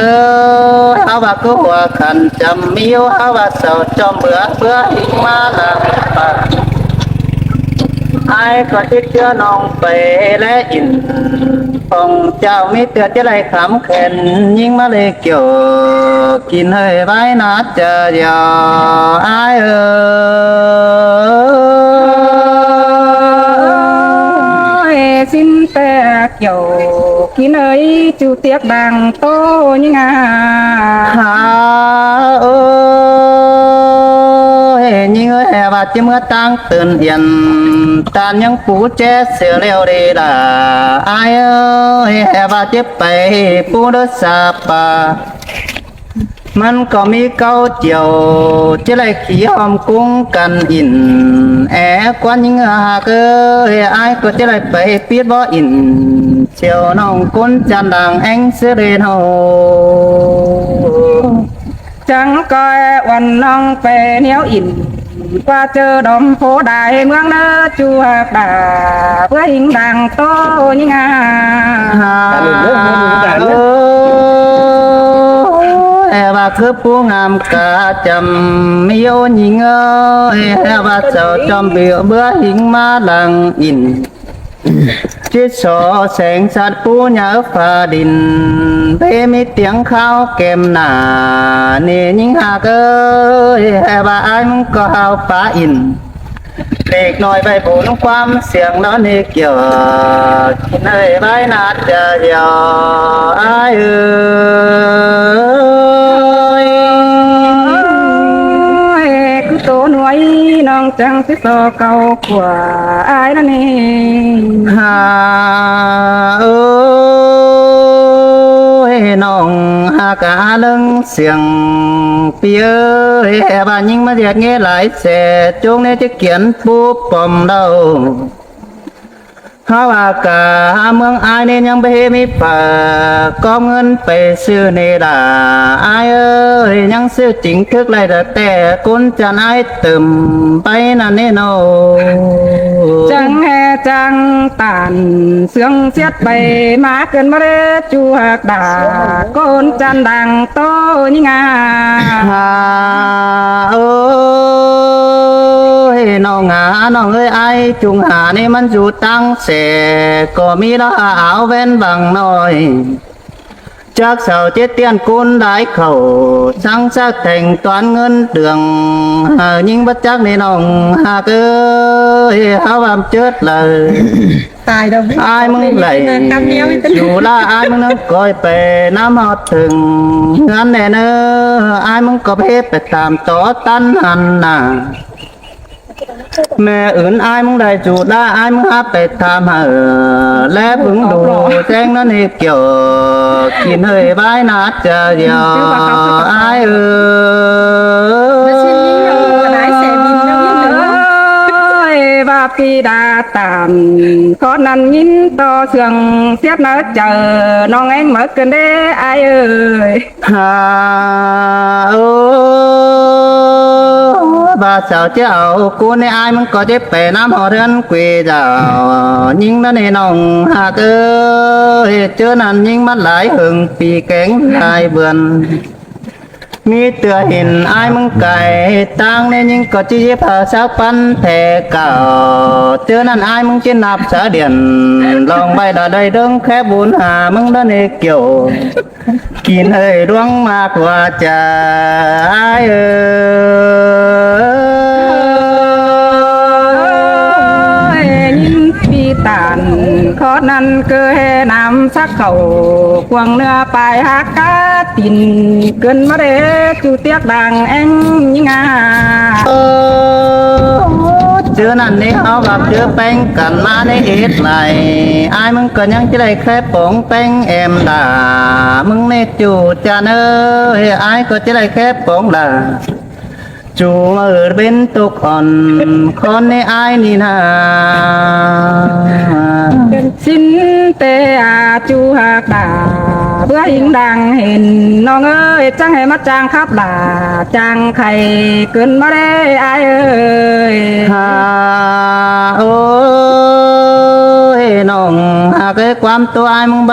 ႇမႃးလႄႈ ဢၢႆႈဢိူၺ်း ႁႃႈ ဢိူဝ်ႈ ႁေႉၼေႃႈ ၼွင်ႉႁၵ်ႉဢိူၺ်း ၵႂၢမ်းတူဝ်ဢၢႆႈမုင်းဘႃႇလၢႆႇ မီးဝႆႉသေလဵဝ် ၸိၼ်းလႄႈၼွင်ႉႁၵ်ႉၼိူဝ် ပႃႇၸိၼ်ႇယၼ်ႇ ပဵၼ်ၸူႇလႃႇသၢႆး ၵွႆႈတူဝ်သိုပ်ႇပႆ တႅၼ်းႁႃဢၢႆႈမုင်းၼႆႉၼေႃႈ။ ပီႈၼွင်ႉဢိူၺ်း ၾၢင်ႉလႄႈ တွင်းဢၢႆႈၼႆႉ ႁဝ်းႁူႉတွပ်ႇ ႁဝ်းၶႂ်ႈၸီႉၶၢၼ်ႉၵေႃႈလႆႈ ယၢၼ်ႁဵင် ပီႈၼွင်ႉ တွပ်ႇဝႃႈ ဢိူဝ်ႈ ၼွင်ႉၸၢႆး ဢိူဝ်ႈ သၢင်ႈၶပ်ႉၸၢင်ႈမွၼ်းၼႆႉ ဢၢႆႈၸၼ်ႉၸေႇ ၵူၼ်းၶႄႇ မၼ်းႁၵ်ႉ ၵေႃႈ ၵေႃႈ ဢႃႈ လဵဝ်ၶႃႈၼႆႉ ၵေႃႈမႃးထဵဝ်ႈ ဢဝ် ၶပ်ႉ ဢၼ်ၼႆႉ ဢၼ်ၼႆႉၼႃႇ ၸူႉႁၵ်ႉတႃႇ ၸၢႆးၸၼ်ႉတၢင်းယဵဝ်ႈ ယိင်းဢိူၺ်း ဢိူဝ်ႈ သိၼ်တႄႉ ဢၵျေႃႇ ၶိၼ်ၼႂ်းၵုၼ်သဵင်ပီႈဢိူၺ်း ႁႃႈ ဢူၺ်း ဘႃႇၸိတ်ႉၸႃႇ သူယိင်းမၢႆၼီႈ ဢၢႆႈႁၵ်ႉဢိူၺ်းၼေႃႈ ဢၢႆႈၸၢင်ႈၵွႆႈလႆႈလူၼႃႇ ယိင်းဢိူၺ်းၼေႃႈ ဘႃႇၸိတ်ႉတၢၼ်ႇ သဵင်သိၼ်ၵွႆႈပိူင်လူ တၢင်းယိင်းဢိူၺ်းၼေႃႈ ဢၢႆႈဢိူၺ်း ႁႃႈ ဢူၺ်း ဢူၺ်း ဢၢႆႈၸၢၼ်ဢိူၺ်း ယိင်းၵေႃႈၶၢၼ်းပဵၼ် ၵူၼ်းယိင်း တေႃႇၽူႈလၢႆးသေဝႃႈ သဵင်ဢၢႆႈပႃးၵႃႈလႂ်ၼေႃႈ ၸူႉတႅၵ်ႈတၢင်းတူဝ်ယိင်းဢႃႈ ၼွင်ႉၵေႃႈၸႂ်ၸိတ်းထဝ်ႈ သေလႃႈပႆႇႁၼ်ၵူၼ်းယိင်း လႆႈမႃးသုၵ်ႉၸူၼ်တၢင်းမိူဝ်ႈလႂ်ၼႆႉ ဝၼ်းၼႃႈဢၢႆႈဢိူၺ်း။ ႁႃႈ ဢူၺ်း ဢူၺ်း ဢၢႆႈၸၢၼ်ဢိူၺ်း သြႃႇၵုင်ႇ ဢၢႆႈၸွင်ႇ ၸွင်ႇထၢမ် တေႃႈမိင်ႈဢဵင်ႇ ဝၼ်းၼွင်ႉ ဢၢႆႈႁႃႉၸွႆႈ တႄႉတႄႉ ၵွႆးလၢႆးထႆးယိင်းဢေႇၼိူဝ် ဢၢႆႈၸၢင်ႈၵွႆးပႆၸူၵ်းၵူႈၸူၵ်းၶဝ်ႈ ၵၢၼ်လူင်ပဵၼ်လွင်ႈ ၵွႆးပႆၸူၵ်းလဵမ်ႈ တၢင်းဢူၺ်းႁိူဝ်ႈ လူင်းထူဝ်းထွင်ႇႁိူၼ်းယိင်းၼိူဝ် ဢၢႆႈဢိူၺ်း။ ပီႈၸၢင်ႈႁႄႉမႃးၸၢင်ႈၶပ်ႉသေတႃႉ ၶပ်ႉသွႆႈၶိုၼ်ႈမႃးလႄႈ ဢၢႆႈႁၵ်ႉဢိူၺ်းၼေႃႈ။ ၼွင်ႉပဵၼ်ၵူၼ်းၸႂ်တၼ် ပိူဝ်ႈဝႃႈႁဵၼ်းလၢႆဝၼ်း ၼႆႉဢၢႆႈဢိူၺ်း ၸၢင်ႈၶပ်ႉတၼ် ယွၼ်ႉယွၼ်ႉၸႂ်ၶိုၼ်ႈမႃးလႄႈ ၸူႉႁၵ်ႉတႃႉ ၵူၼ်းၵႂၢၼ်းတၢင်းတူဝ်ယိင်းဢိူၺ်း။ ဢိူၺ်း ၵိုတ်းတူၺ်းၸူႉႁၢၵ်ႈလႃႈ ပိူဝ်ႈႁိင်လၢင်ပၼ်ပီႈဢိူၺ်းၼေႃႈ။ ဢၼ်ၼႆႉလေႃႈ ၵႂႃႇဢၢႆႈႁၢၵ်ႈဢိူၺ်း တဵင်ပႆတႂ်ႈ ၵေႃႈတဵင်တေႃႇ ၵေႃႈမႅၼ်ႈဢၢႆႈၵူႈလေႃႈ ၵႂႃႇၸူႉႁၢၵ်ႈလႃႈ ႁိင်းဢိူၺ်း။ တဵင်မိူဝ်းၼိူဝ်လႄႈ ဢၢႆႈဢိူၺ်း တဵင်တေႃႇပီႈလႃႈ ၶိုၼ်ႈမႃးလႄႈ တၢင်းဢဵင်ႇယိင်းဢိူၺ်း။ တဵင်ပိူၵ်ႈပႂ်ႉ ၵႅင်ႇရႃႉၸႃႉ ၵိၼ်ၸူးလူင်းပျေႃႇ ၵေႃႈမႅၼ်ႈဢၢႆႈမုင်းၼႆႉလေႃႈ ယိင်းၸၢၼ်ဢိူၺ်း ၵူၼ်းသဵင်ပီႈ။ တဵင်မိူဝ်းၼိူဝ်လႆႈလေႃႈ ၵေႃႈတဵင်တေႃႇပီႈလႃႈ လေႃႈၵႂႃႇဢၢႆႈဢိူၺ်း ၵႂၢမ်းၶပ်ႉၼႆႉပီႈလႃႈ ဢိူဝ်ႈ ၽႂ်ဢဝ်မႃးပၼ်ႁိုင်လႄႈ ၵႂၢမ်းပၼ်တႄႉ ဢၢႆႈဢိူၺ်း ပူႇႁူဝ်ပၼ်ႁႂ်ႈ မိူင်းသိၼ်ၵႂႃႇ ၸၢင်ႈႁႄႉမႃးၶပ်ႉသႂ်ႇတေႃႇသႃႇတႃႇ ဢဵင်ၼွင်ႉၸႂ်မႃးႁႃၸႂ် ၵိုၼ်းလႆႈၸူႉႁၢၵ်ႈလႃႈ ၸၢႆးၸၢၼ်တၢင်းတူဝ်ယိင်းဢိူၺ်း။ ပီႈၵေႃႈတၢၼ်ဢိၼ်ႇ ပႃႇလႃႇသင်လႄႈ ႁိူဝ်ႈဢဝ်သဵင် မႃးၼႆႉၼွင်ႉႁၵ်ႉဢိူၺ်း ၵူၼ်း သဵင်ပီႈဢိူၺ်း။ ၵႂၢမ်းၶပ်ႉဢၢႆႈတႄႉ ဢွၵ်ႇၶိုၼ်းမိူင်းပုၼ်ႉ လိင်းမႃးသၢမ်တႃႈ သီႇၼႃႈဢိူၺ်း ၸိူဝ်းၶိုၼ်းၵွင်ႇ ႁႃႈၼွႆႉ မိူဝ်းပွင်ႁူဝ်တႄႉ သိၼ်ၵႂႃႇ တင်းသႄႇမႃးသိပ်းသွင် တိူၼ်ၵႂၢမ်းတဵမ်ထၢၼ်ႈ ဢၢႆႈဢိူၺ်း တီႈမႃးၶပ်ႉပၢၼ်ႇ ၼႄႉၼမ်းတႄႉ တၢဝ်ႈတီႈပႃႈလႆႈ လေႃႇၵူၼ်းၼႃႈၸူႉႁၢၵ်ႈတႃႉ ယိင်းဢိူၺ်း လၢင်းဢႅဝ်ယိင်းဢိူၺ်း။ ဢိူဝ်ႈ ၼွင်ႉဢႃႇပၢတ်ႈတၢၼ်ႇ သၢင်ႈပဵၼ်တေႃႇတၢဝ်ႇသုင်လဵဝ်ဢႃႈ လဵဝ်လေႃႇယိင်းၸၢၼ်ဢိူၺ်း ၵူၼ်းသဵင်ပီႈဢိူၺ်း။ ၶဝ်ၵေႃႈၶႂ်ႈဝၢင်းၵၼ်ပႅတ်ႈႁူဝ်ၼႆႉ။ ၼၼ်ႉလႄႈ ၼမ်ႉပိၼ်ႇပႅတ်ႈမိူင်းၼိူဝ်သေလႄႈၼေႃႈ ပဵၼ်သိူဝ်ႈၶီႈငူဝ်ႉၶႃႈ။ ဢူၺ်း ဢၢႆႈဢိူၺ်း တင်းသႄႇမႃးသိပ်းသွင် တိူၼ်ၵႂၢမ်းတဵမ်ထၢၼ်ႈ မႃးၶပ်ႉပၢၼ်ႇ ၼႄႉၼမ်းတႄႉတႃႇဝႃႈလႆႈ ၵူႈပႃႈၵုမ်ႇ တႄႉမၼ်းၸိတ်းတၢႆသေ မႄႈလႄႈဢၢႆႈသႅင်ဢိူၺ်း ပႃႈတႄႉၽႄႈ ပ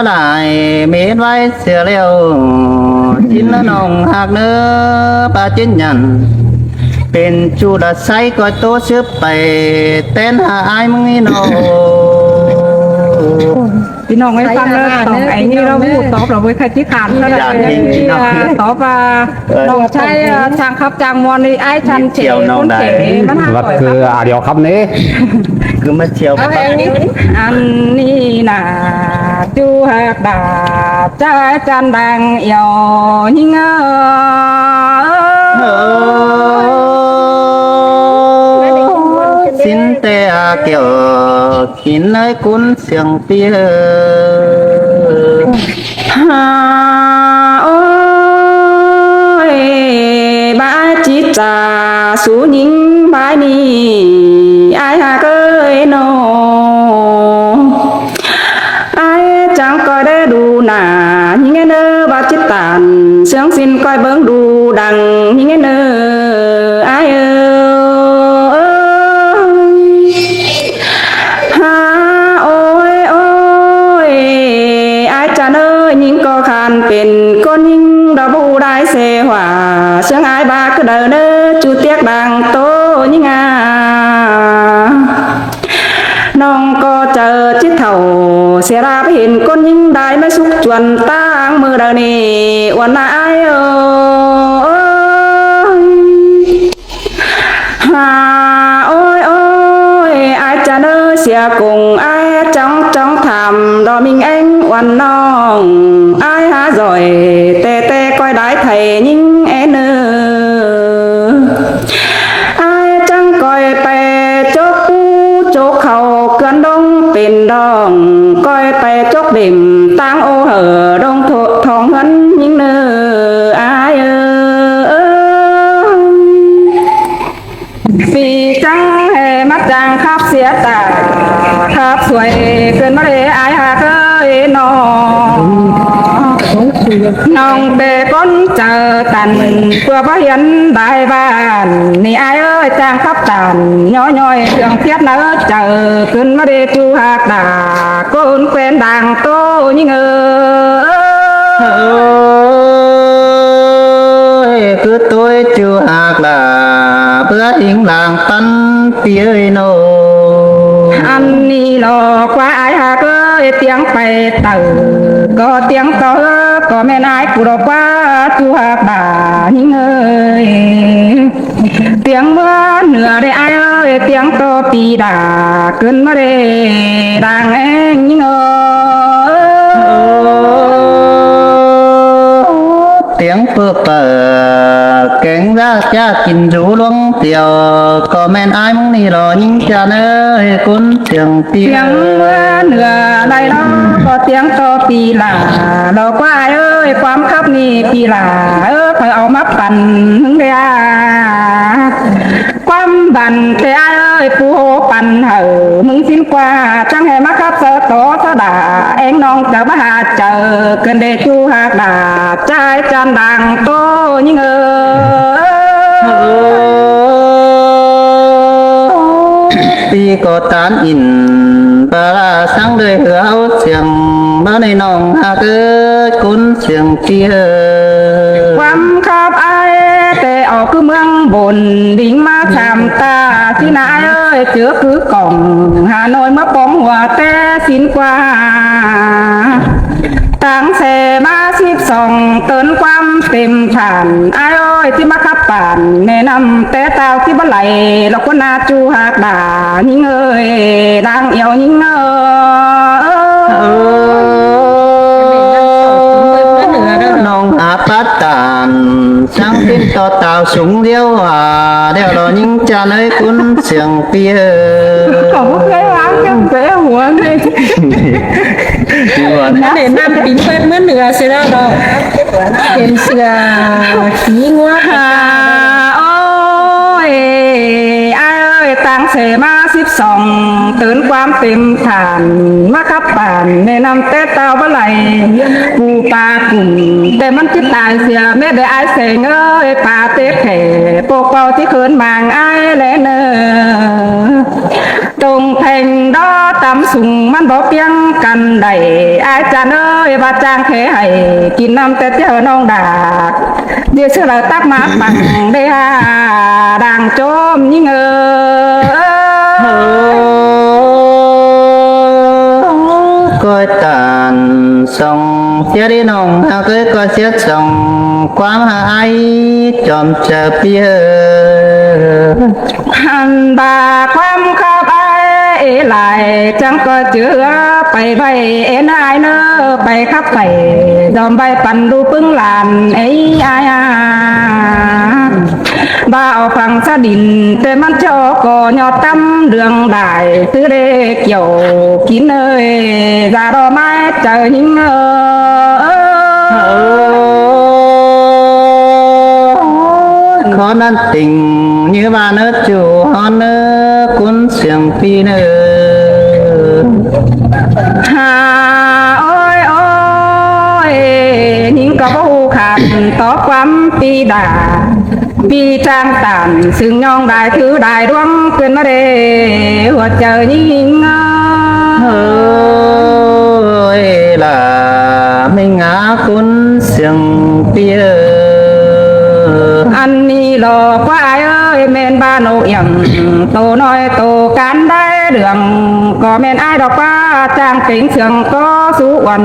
ူၵ်းပဝ်ႈတီႈၶိုၼ်ႈမၢင်ဢၢႆႈလႄႈၼေႃႈ။ ตรงแผงดอตำสุงมันบ่เปียงกันได้ อ้ายจันเอ้ย ว่าจ้างแค่ให้กินน้ำแต่เตี้ยน้องดาก เดี๋ยวเชื่อเราตักมาปังได้หาด่างโจมยิ่งเอ้ย โอ้ย ก้อยตานส่องเสียดีน้องหากเอ้ย ก้อยเสียส่องความหาอ้ายจอมเจอพี่เอ้ย หันบ่าความขับอ้ายหลาย จังก็เจือไปไว้เอ็นอ้ายเนอ ไปขับไปดอมใบปันดูปึ้งหลานเอ้ยอ้ายอ่ะ บ่าวฟังสะดิน แต่มันเจ้าก็ยอดตำเรื่องได้ ซื้อเลขเกี่ยวกินเอ้ย อย่ารอไม้เจอยิงเอ้ย ขอนั้นติ่งยื้อว่าเนอจูฮอนเนอคุณเสียงปีเนอ ฮ่า โอ้ย โอ้ย ยิงก็บ่ฮู้ขันต่อความปีดา ปีจางตาน ซึ่งยองได้ถือได้ดวงเกินมาเด้ หัวใจยิง เฮ้ยล่ะ ไม่งาคุณเสียงปีเอ้ย อันนี้หลอกว่าอ้ายเอ้ย แม่นบ่าโนเอี่ยง โตน้อยโตการได้เรื่อง ก็แม่นอ้ายดอกว่าจ้างเป๋งเสียงก็สู้อ่อน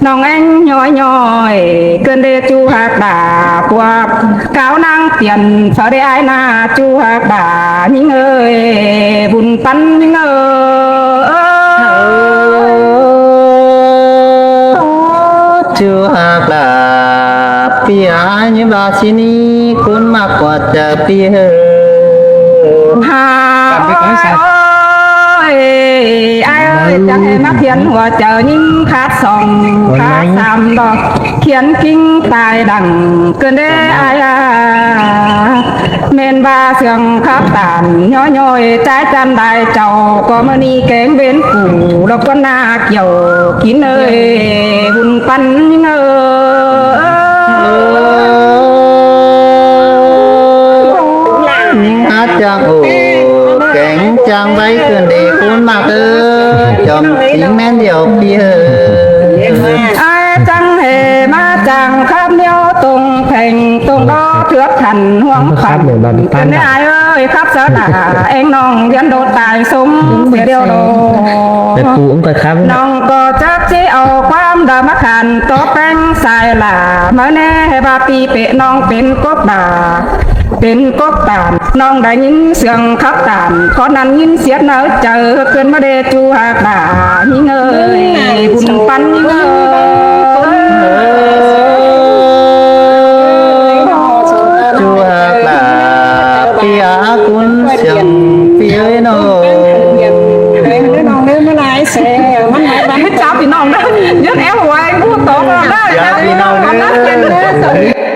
น้องแอ้งย้อยๆ เกินเดจูฮักดา พวกกาวนางเปลี่ยน เฝ้าได้อ้ายหน้าจูฮักดา ยิงเอ้ย บุญปันยิงเอ้ย จูฮักดา ปีอายุบาสินี คุณมากกว่าจะปีเฮอ ฮ่า ตามไปก่อนสิ โอ้ย อ้ายเอ้ย จะให้มาเขียนหัวใจยิ่งขาดสอง ขาดสามดอก เขียนกิ่งตายดังเกินได้อ้ายอ่ะ แม่นบ่าเสื่องขับตาน ย้อยๆ ใจจันได้เจ้า ก็มื้อนี้แกงเบนปู่ ดอกกวนหน้าเกี่ยว กินเอ้ย บุญปันเอ้ย อาจารย์โอ้ แกงจางไว้เกินดีคุณมากเอ้ย จอมสิงแม่นเดียวพี่เอ้ย อาจังเหมาจังครับเหนียวตรงแผงตรงดอเถือกทันห่วงขัน ครับเนี่ยบ้านพี่ตั้น เป็นไงเอ้ยครับสาดา เอ็งน้องเรียนโดดตายสมเสียเดียวโด แต่ปู่ผมก็ครับ น้องก็จักสิเอาความดำมาขันต่อแป้งสายหล่า มาแน่ให้บาปีเปะน้องเป็นกบดา เป็นกบตาน น้องได้ยินเสียงขับตาน ขอนั้นยินเสียงเนื้อใจ เกินมาเดจูฮักดา ยิงเอ้ย บุญปันยิงเอ้ย จูฮักดา เปียคุณเสียงเปียเนาะ น้องเด้อ มาหลายแสน มันหลายวัน จับพี่น้องเด้อ ย้อนแอลไว้ พูดต่อมาได้ จับพี่น้องเด้อ